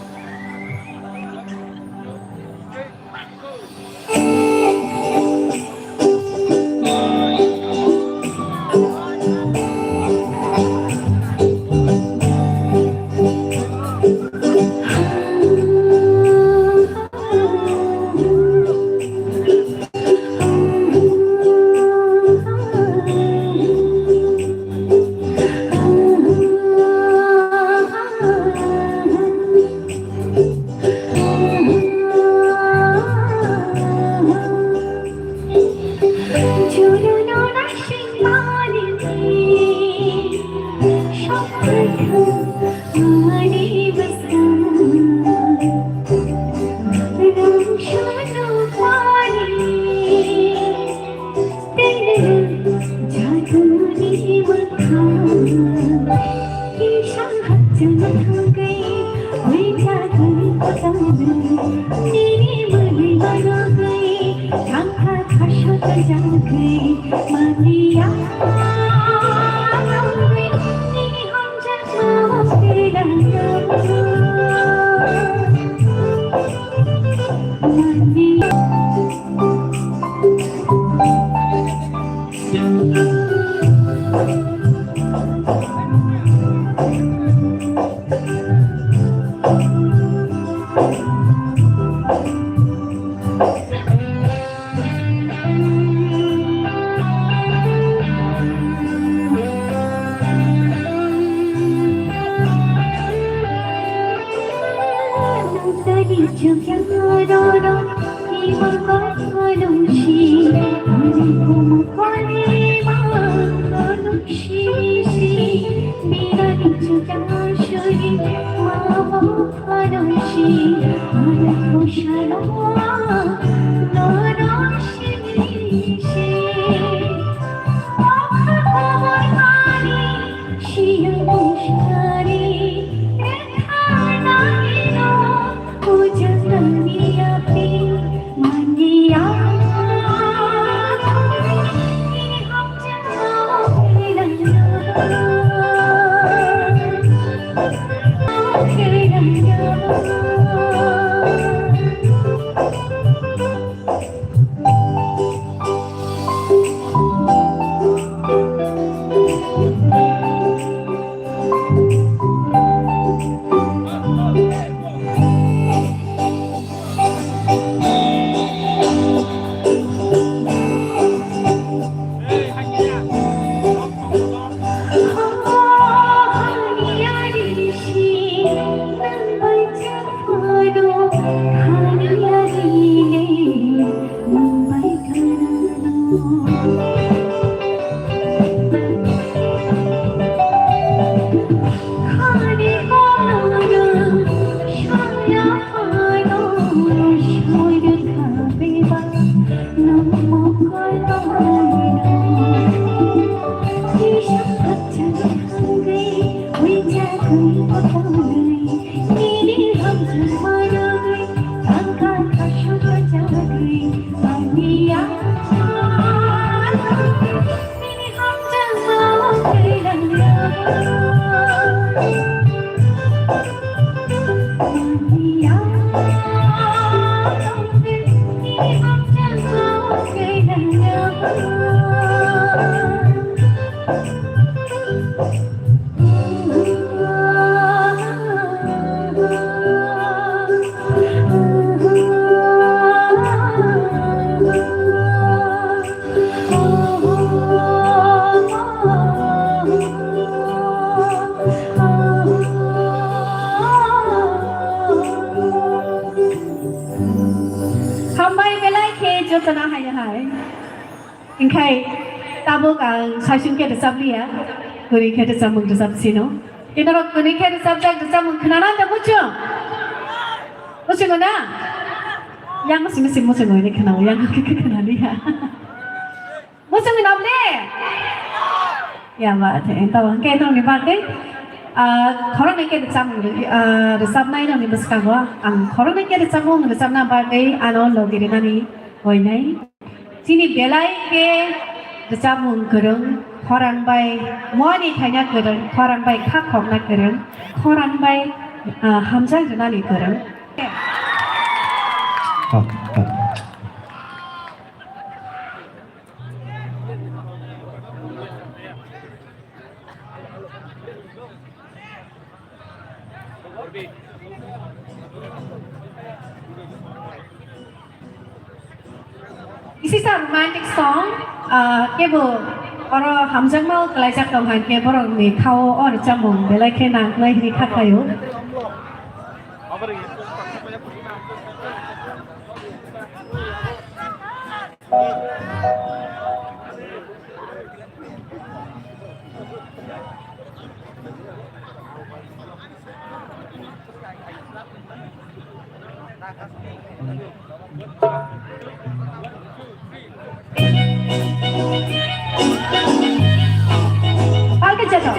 Hambai belai khe jotono hai hai. Ingkhai tabuk ang saichung khe rwchap liya, kwrwi khe rwchapmung rwchap sino. Kinorok kwrwi khe rwchapjak rwchapmung khwnana da buchung? Muchungo na? Yang masi masi muchungo ini khwnao, yang khe khe khwnaliya. Muchungwi nabde? Ya ba, the, tabo hwnkhe nokni bagwi, ah, khoroknwi khe rwchapmung, ah, rwchapnai nokni bwskango ang khoroknwi khe rwchapmung rwchapna bagwi ano logi rwnani hoinai. Chini belai khe rwchapmung kwrwng, khorang bai muani khaina kwrwng, khorang bai kha khokna kwrwng, khorang bai, ah, hamjak rwnani kwrwng. This is a romantic song. Ah, kebo oro hamjakma kwlaijak tong hai khe borok ni khao o rwchapmung belai khe nang kwlai hwnwi kha khaio. Palka jato.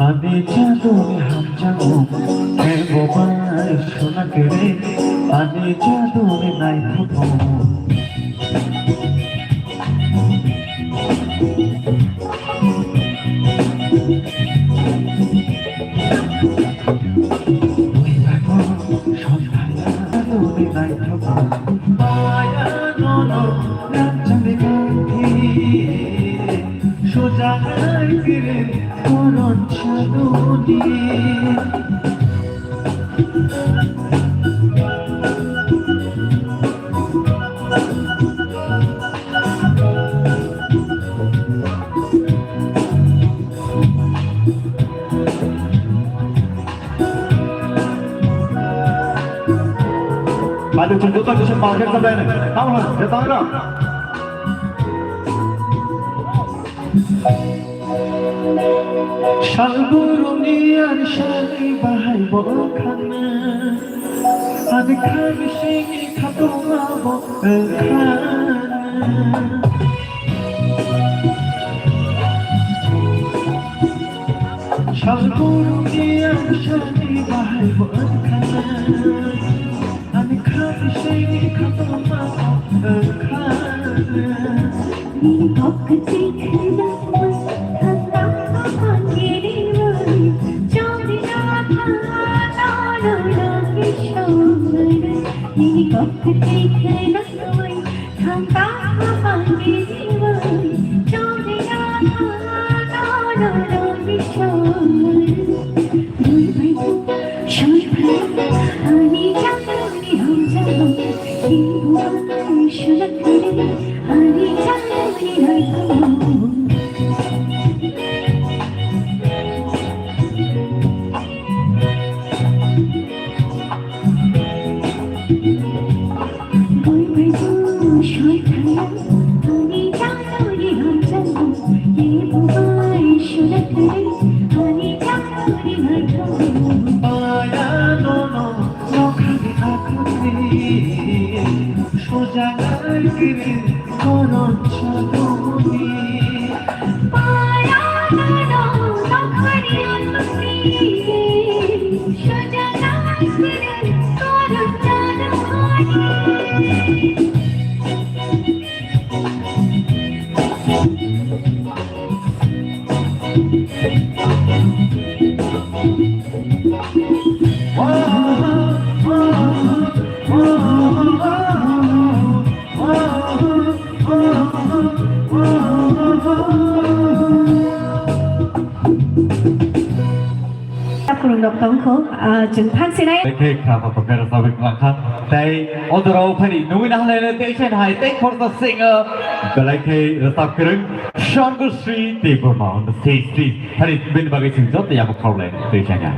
Ani jaduni hamjakmung, hebo bai suna kwrwi, ani jaduni naithokmung. Ado chwng joto kisa market sa bai nai. Tamo na, de tangra. Salburuni ani sani bahai bo khana. Ani khani sini khatuma bo khana. Salburuni ani sani bahai bo khana. Ani khani sini khatuma bo khana. Nini kok kecil kena mas, kata apa nini mas, jodi na kata no no no kisho mas. Nini kok kecil kena mas, kata apa nini mas, jodi na kata no no kisho mas. Dui bai tu, shoi bai, ani jang ani hong jang, ki buai shulak kare. Khulumrok tongkho, ah, chwng thang sinai. Tei khe khna tongthok khe rwchapwi kwlangkha. Tei o jorao phani nungwi nahalai tei sen hai tei khoroksa sing, ah, belai khe rwchap kwrwng Shango Sri Debbarma on the stage, please. Phani bini bagwi chwng joto yabo khaulai tei sen hai.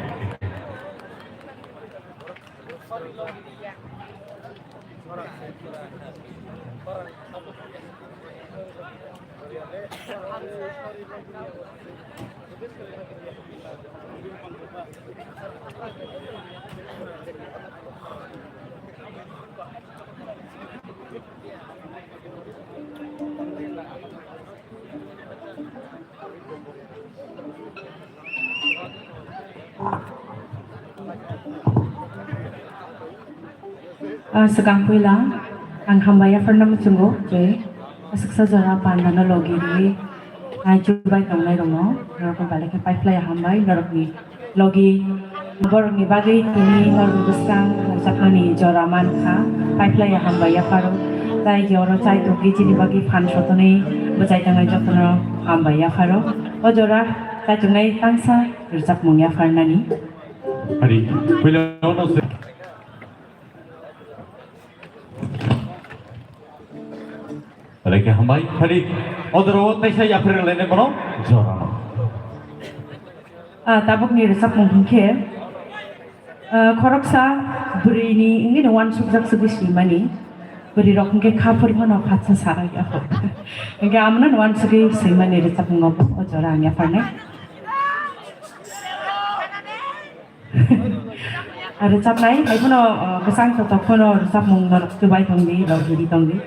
Ah, swkang puila ang hambai yapharno muchungo je aswksa jora pandano logi rwi naichubai tongnairokno norokno belai khe paiphlaiya hambai norokni logi borokni bagwi tini norokni bwskang rwchapmani jora mankha paiphlaiya hambai yapharo tei je oro chai tongwi chini bagwi phan sotonwi bwchai tangnai jotono hambai yapharo o jora chai tongnai tangsa rwchapmung yapharnani. Hari, puila ono se. Belai khe hambai, hari, o jora o teisa yapharwi lainai bono, jorano. Ah, tabukni rwchapmung hwnkhe, ah, khoroksa bwrwini wngwi no uansukjak sugwi swimani, bwrwirok hwnkhe kha phuri phano phatsa sarak ya kho. Hwnkhe amono uansugwi swimani rwchapmung obo, o jora ang yapharnai. Rwchapnai, hai phano, uh, kwchang kotor phano rwchapmung norok chubai tongdi, rok giri tongdi.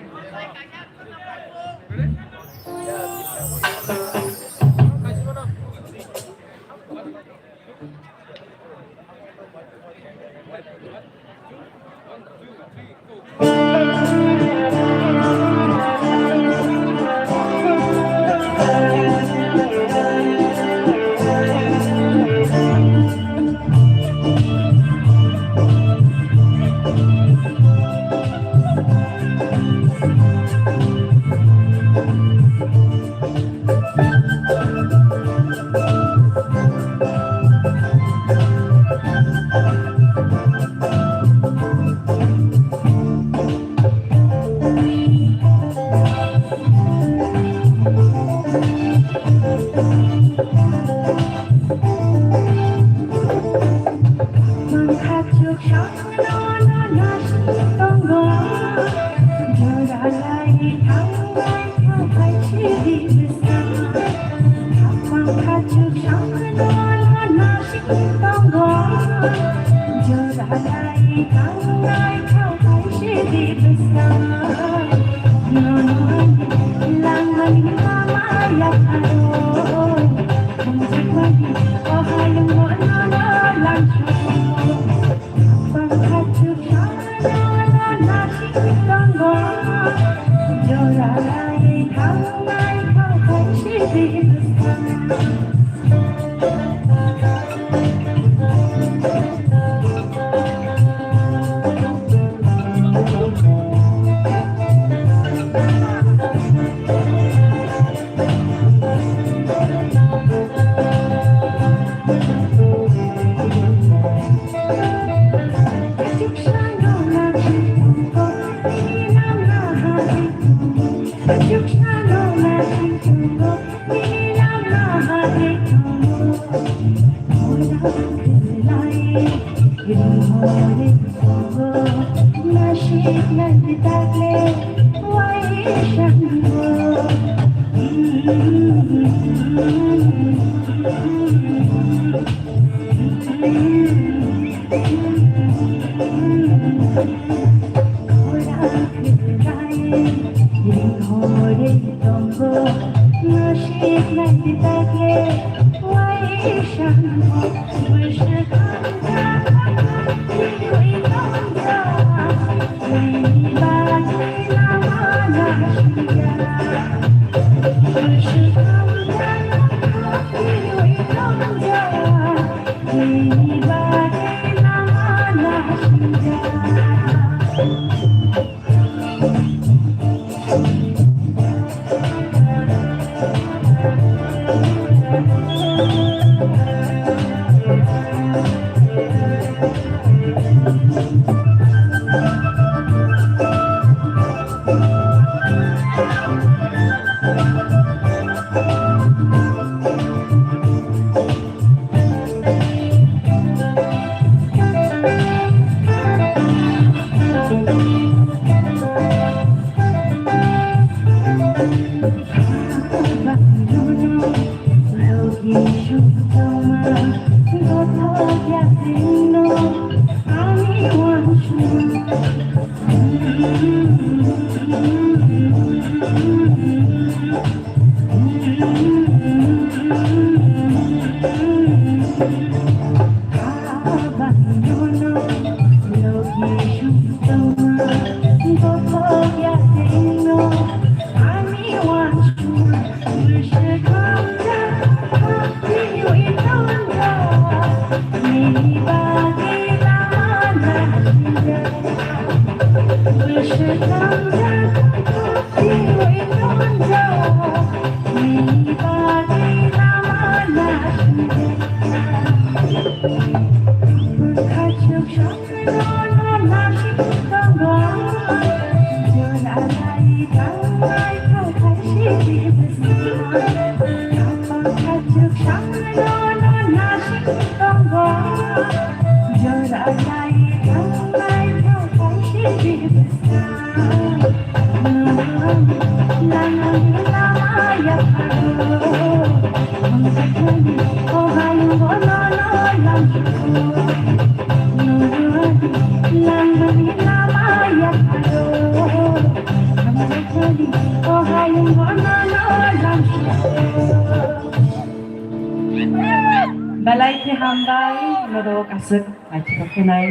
Belai khe hambai, norok aswk naithok khenai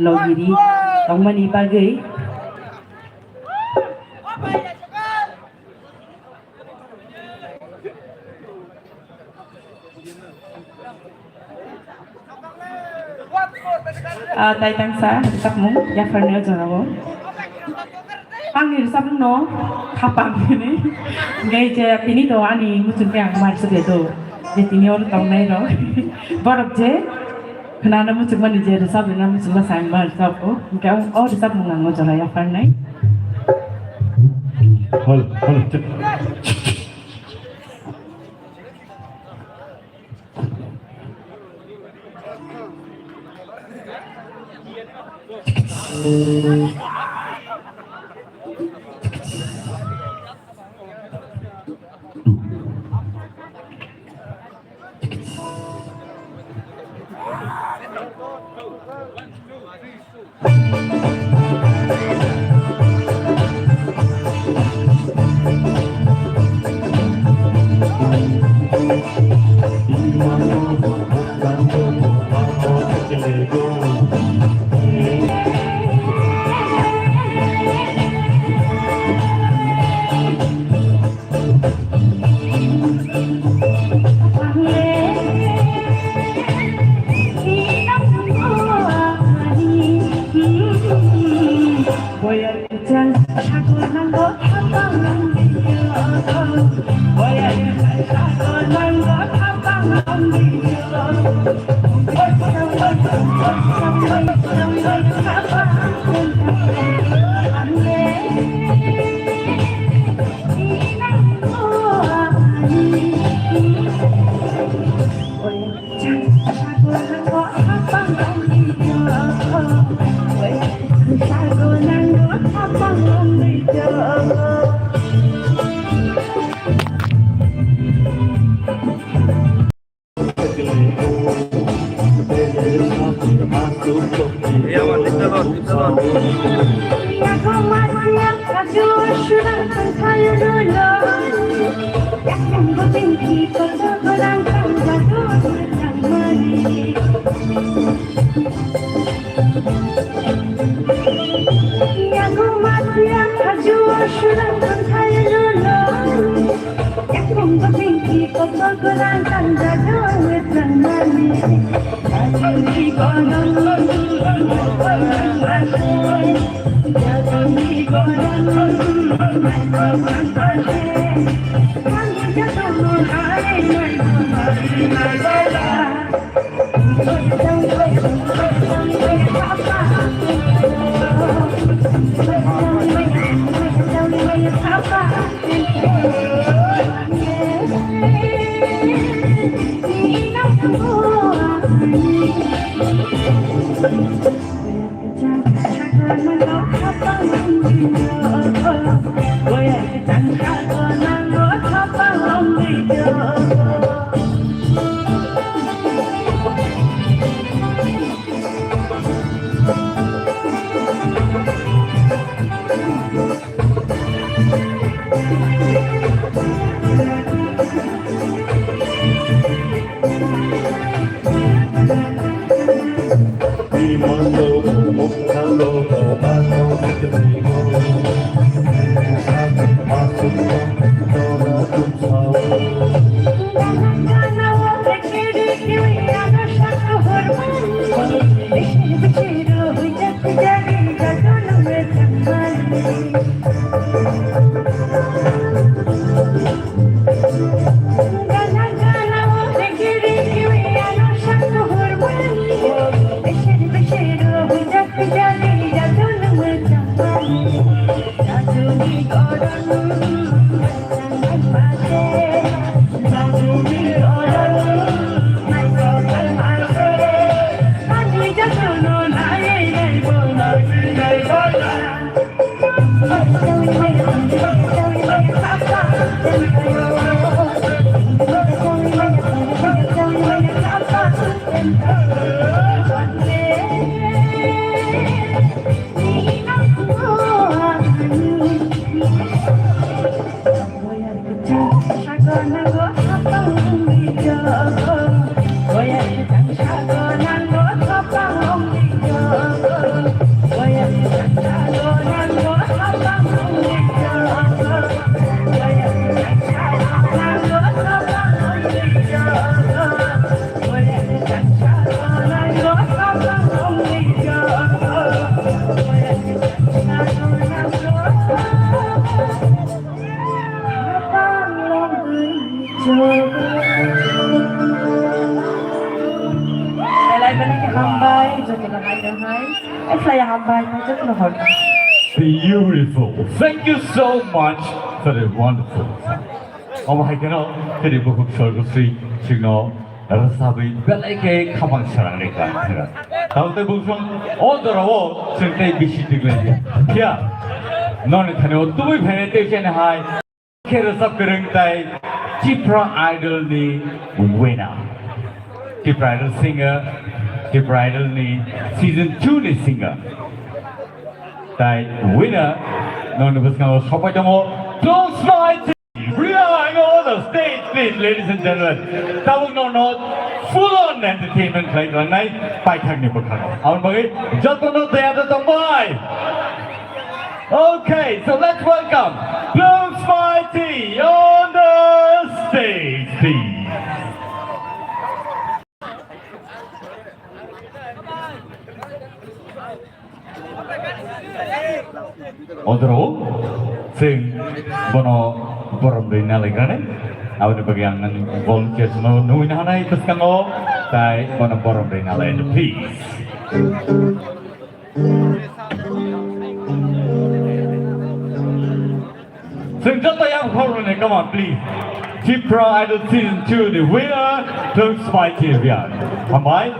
logiri tongmani bagwi. Ah, tai tangsa rwchapmung yapharni o jorao. Angni rwchapmungno khapang hwnwi. Hwnkhe je tini to ani muchungkhe ang ma rwchapya do. Je tini oro tongnai rok. Borok je khwnana muchungmani je rwchap rwna muchungma sa ang ma rwchapo. Hwnkhe o rwchapmung ang o jora yapharnai. Hol, hol, chip. Belai belai khe hambai, jotono hai no hai. Belai hambai, jotono hor. Beautiful. Thank you so much for the wonderful song. Omo hai kheno, tini bukhuk Sorgosri chwngno rwchabwi belai khe khamang srang ri kha thira. Tamo tei bukhuk o jorao chwng tei bisi tiglai ya. Phiya, noni thani o tubui phainai tei chani hai. Khe rwchap kwrwng tai Tipra Idol ni winner. Tipra Idol singer, Tipra Idol ni season two ni singer. Tai winner nokni bwskango sopai tongo Blue Smile Team. Bring on the stage, please, ladies and gentlemen. Tabuk nokno full on entertainment khlai tongnai paithakni bwkhango. Aboni bagwi jotono tayar tongbai. Okay, so let's welcome Bloom Mighty on the stage, please. Odro, sing, bono borom rina legrane. Aboni bagi ang nani volunteers no nui na hanai bwskango, tai bono borom rina le, please. Chwng joto yang khoroknwi, come on, please. Tipra Idol Season two ni winner, Chwng Smile T V R. Hambai.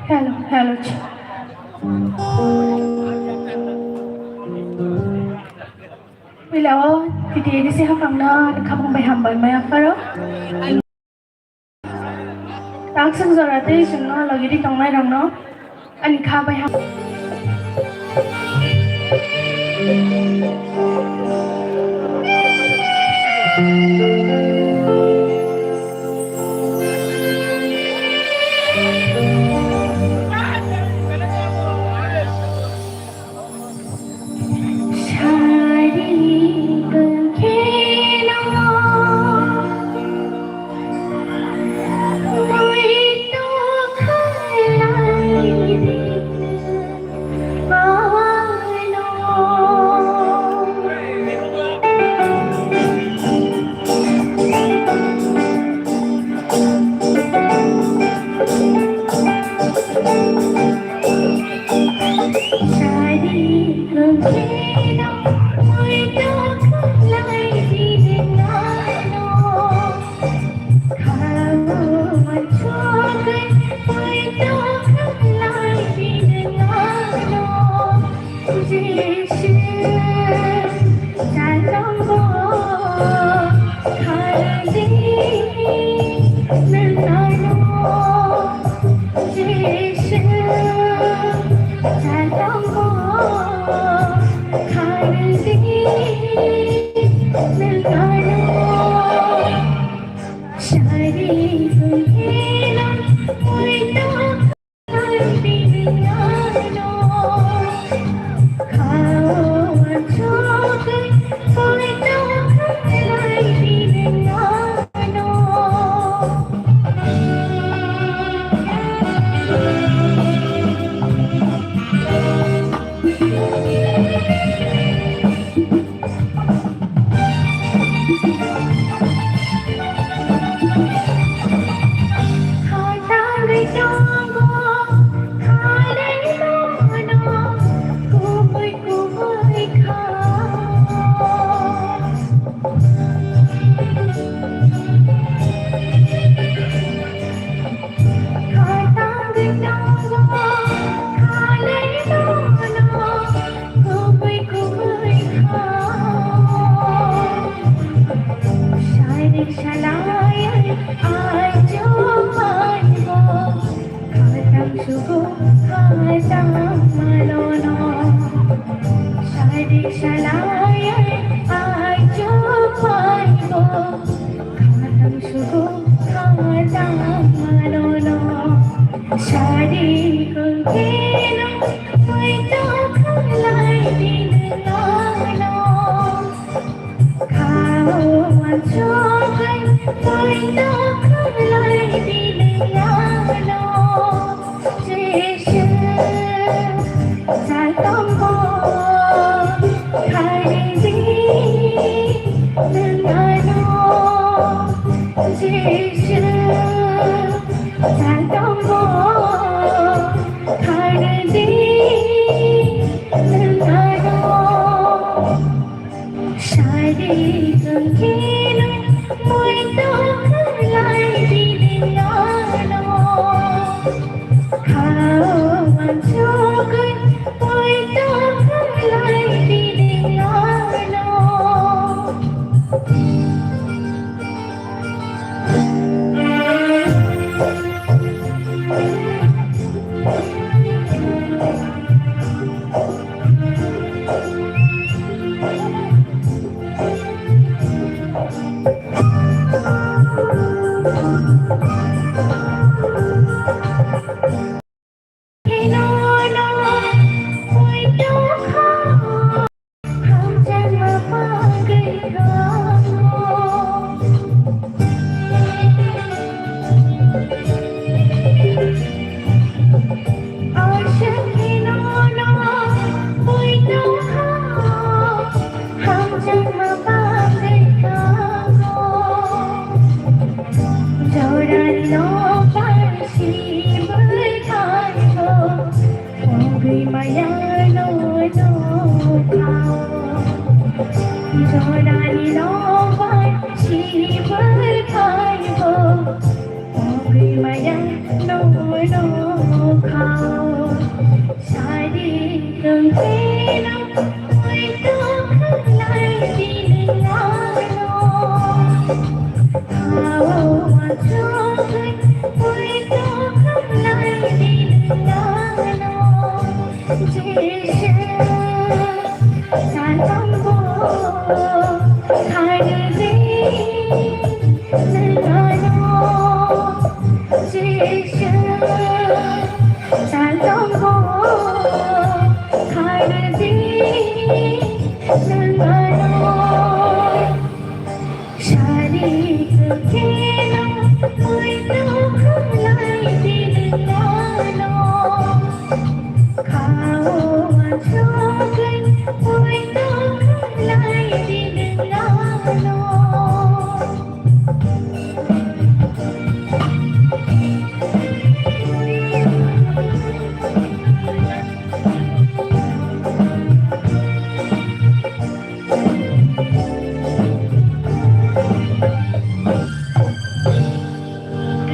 Hello, hello. Puila o T T A D C haphangno ani khabang bai hambai maya pharo. Taksung jora tei chwngno logi di tongnai rokno. Ani kha bai ha.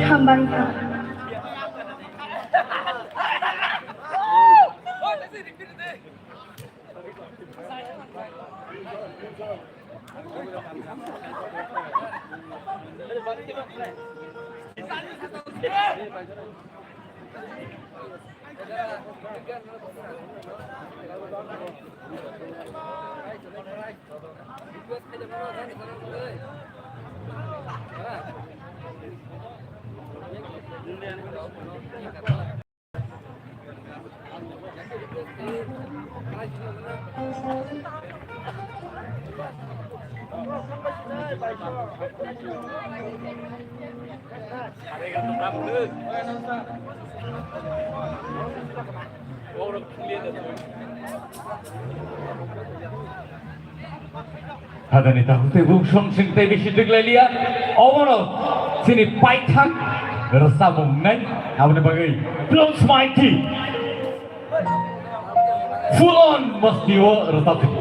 Hambai kha. Hadani takhuk tei bung song sing tei bisi twk lai liya. Obono chini paithak rwchapmung nai, aboni bagwi Blooms Mighty full on masti o rwchapjak.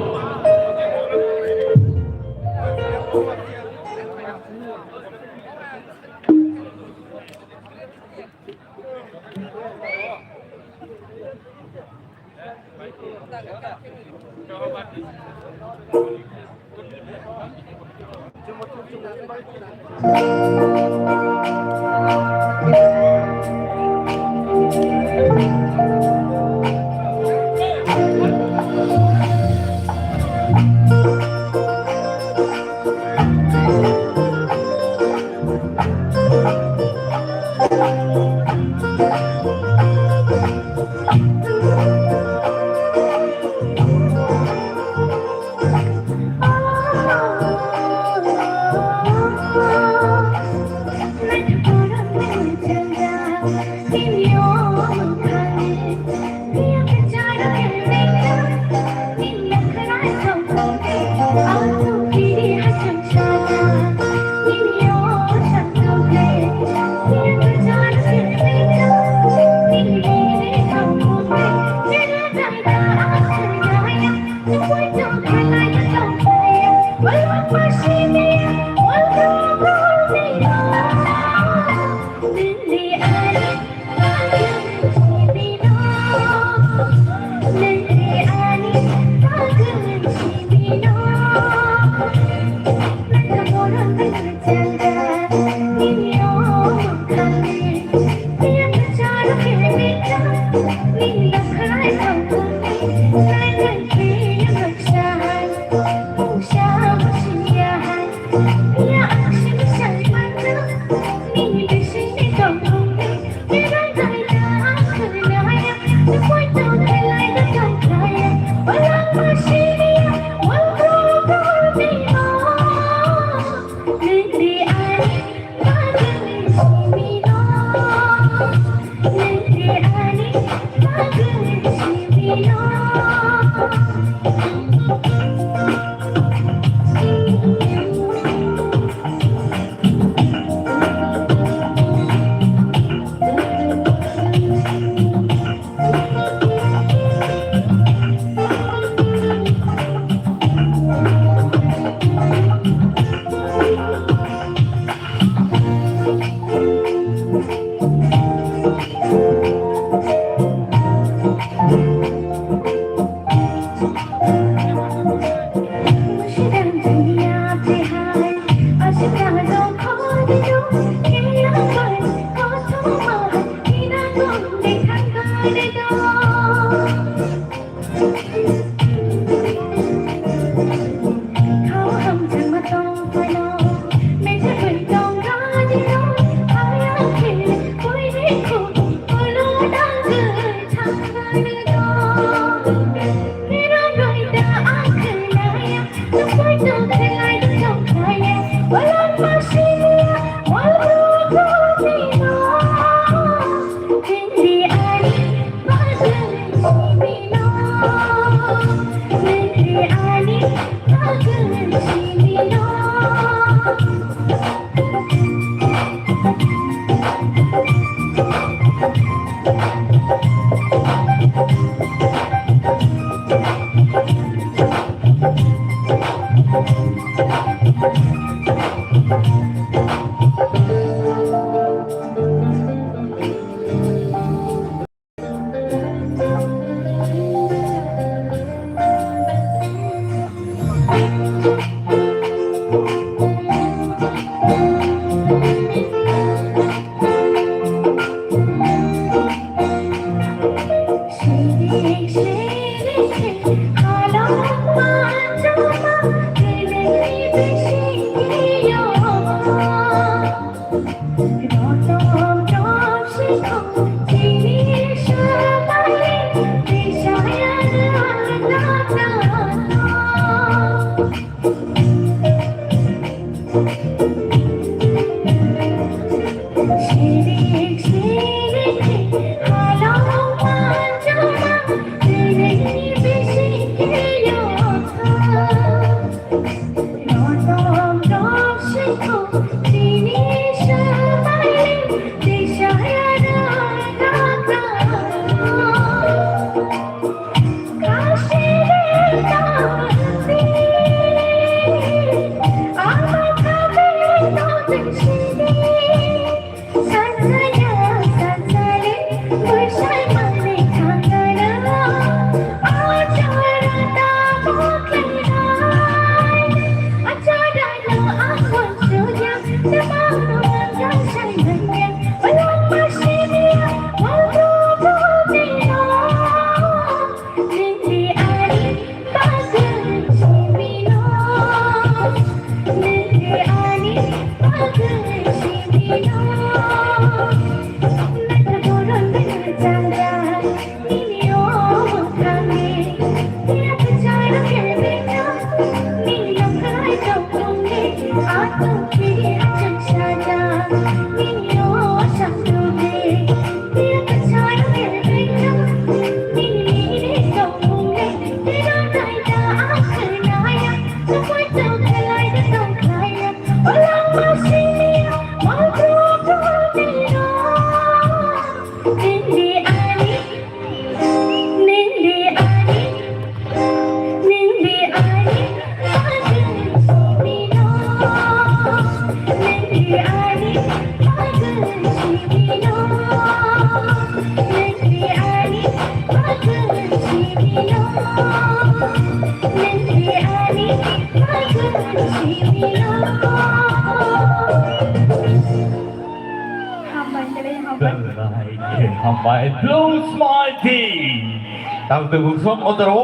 Hambai, hambai. Hambai, Blue Smile Team. Tang tei bung som otro,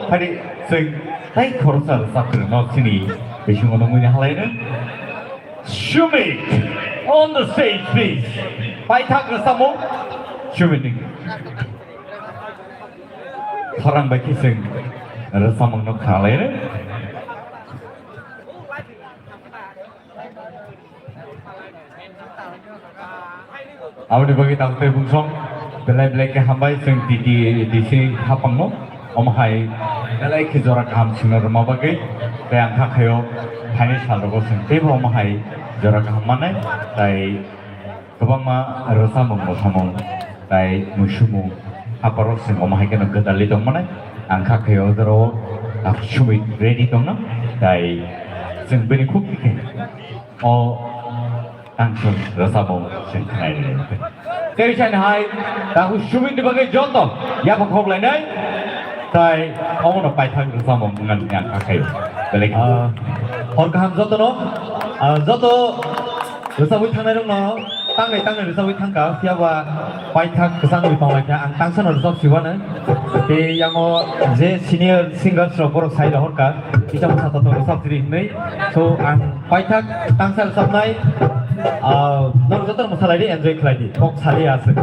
hari sing tai khoroksa rwchapkwrwngno chini bisingo nungmani halaino. Sumit on the stage, please. Paithak rwchapmung, Sumit ni. Khorang bai khe chwng rwchapmungno khalaino. Aboni bagwi tang tei bung som belai belai khe hambai chwng T T D C hapangno. Omo hai belai khe jora kaham chwngno rwma bagwi tei ang kha khaio phaini salrogo chwng teibo omo hai jora kaham mannai tai kwbangma rwchapmung mwsamung tai muisumung hapharo chwng omo hai kheno gwdalwi tongmani ang kha khe o jorao Sumit ready tongna tai chwng bini khuk khe o tangchwng rwchapmung chwng khnai rwdi. Tei chani hai tahu Sumit ni bagwi joto yapha khok lainai tai omono paithak rwchapmung wngnani ang kha khaio. Belai khe. Ah, hor kaham jotono, ah, joto Rwchapwi thangnairokno tangnai tangnai rwchapwi thangkha, phiyaba paithak kwchangwi tonglaikha, ang tangsano rwchap siwano. Tei yango je senior singers rok borok sai rohorkha, kisa bwsa tato rwchap jiri hinwi. So, ang paithak tangsa rwchapnai, ah, norok jotono mwsalaidi, enjoy khlaidi, kok saliya aswk.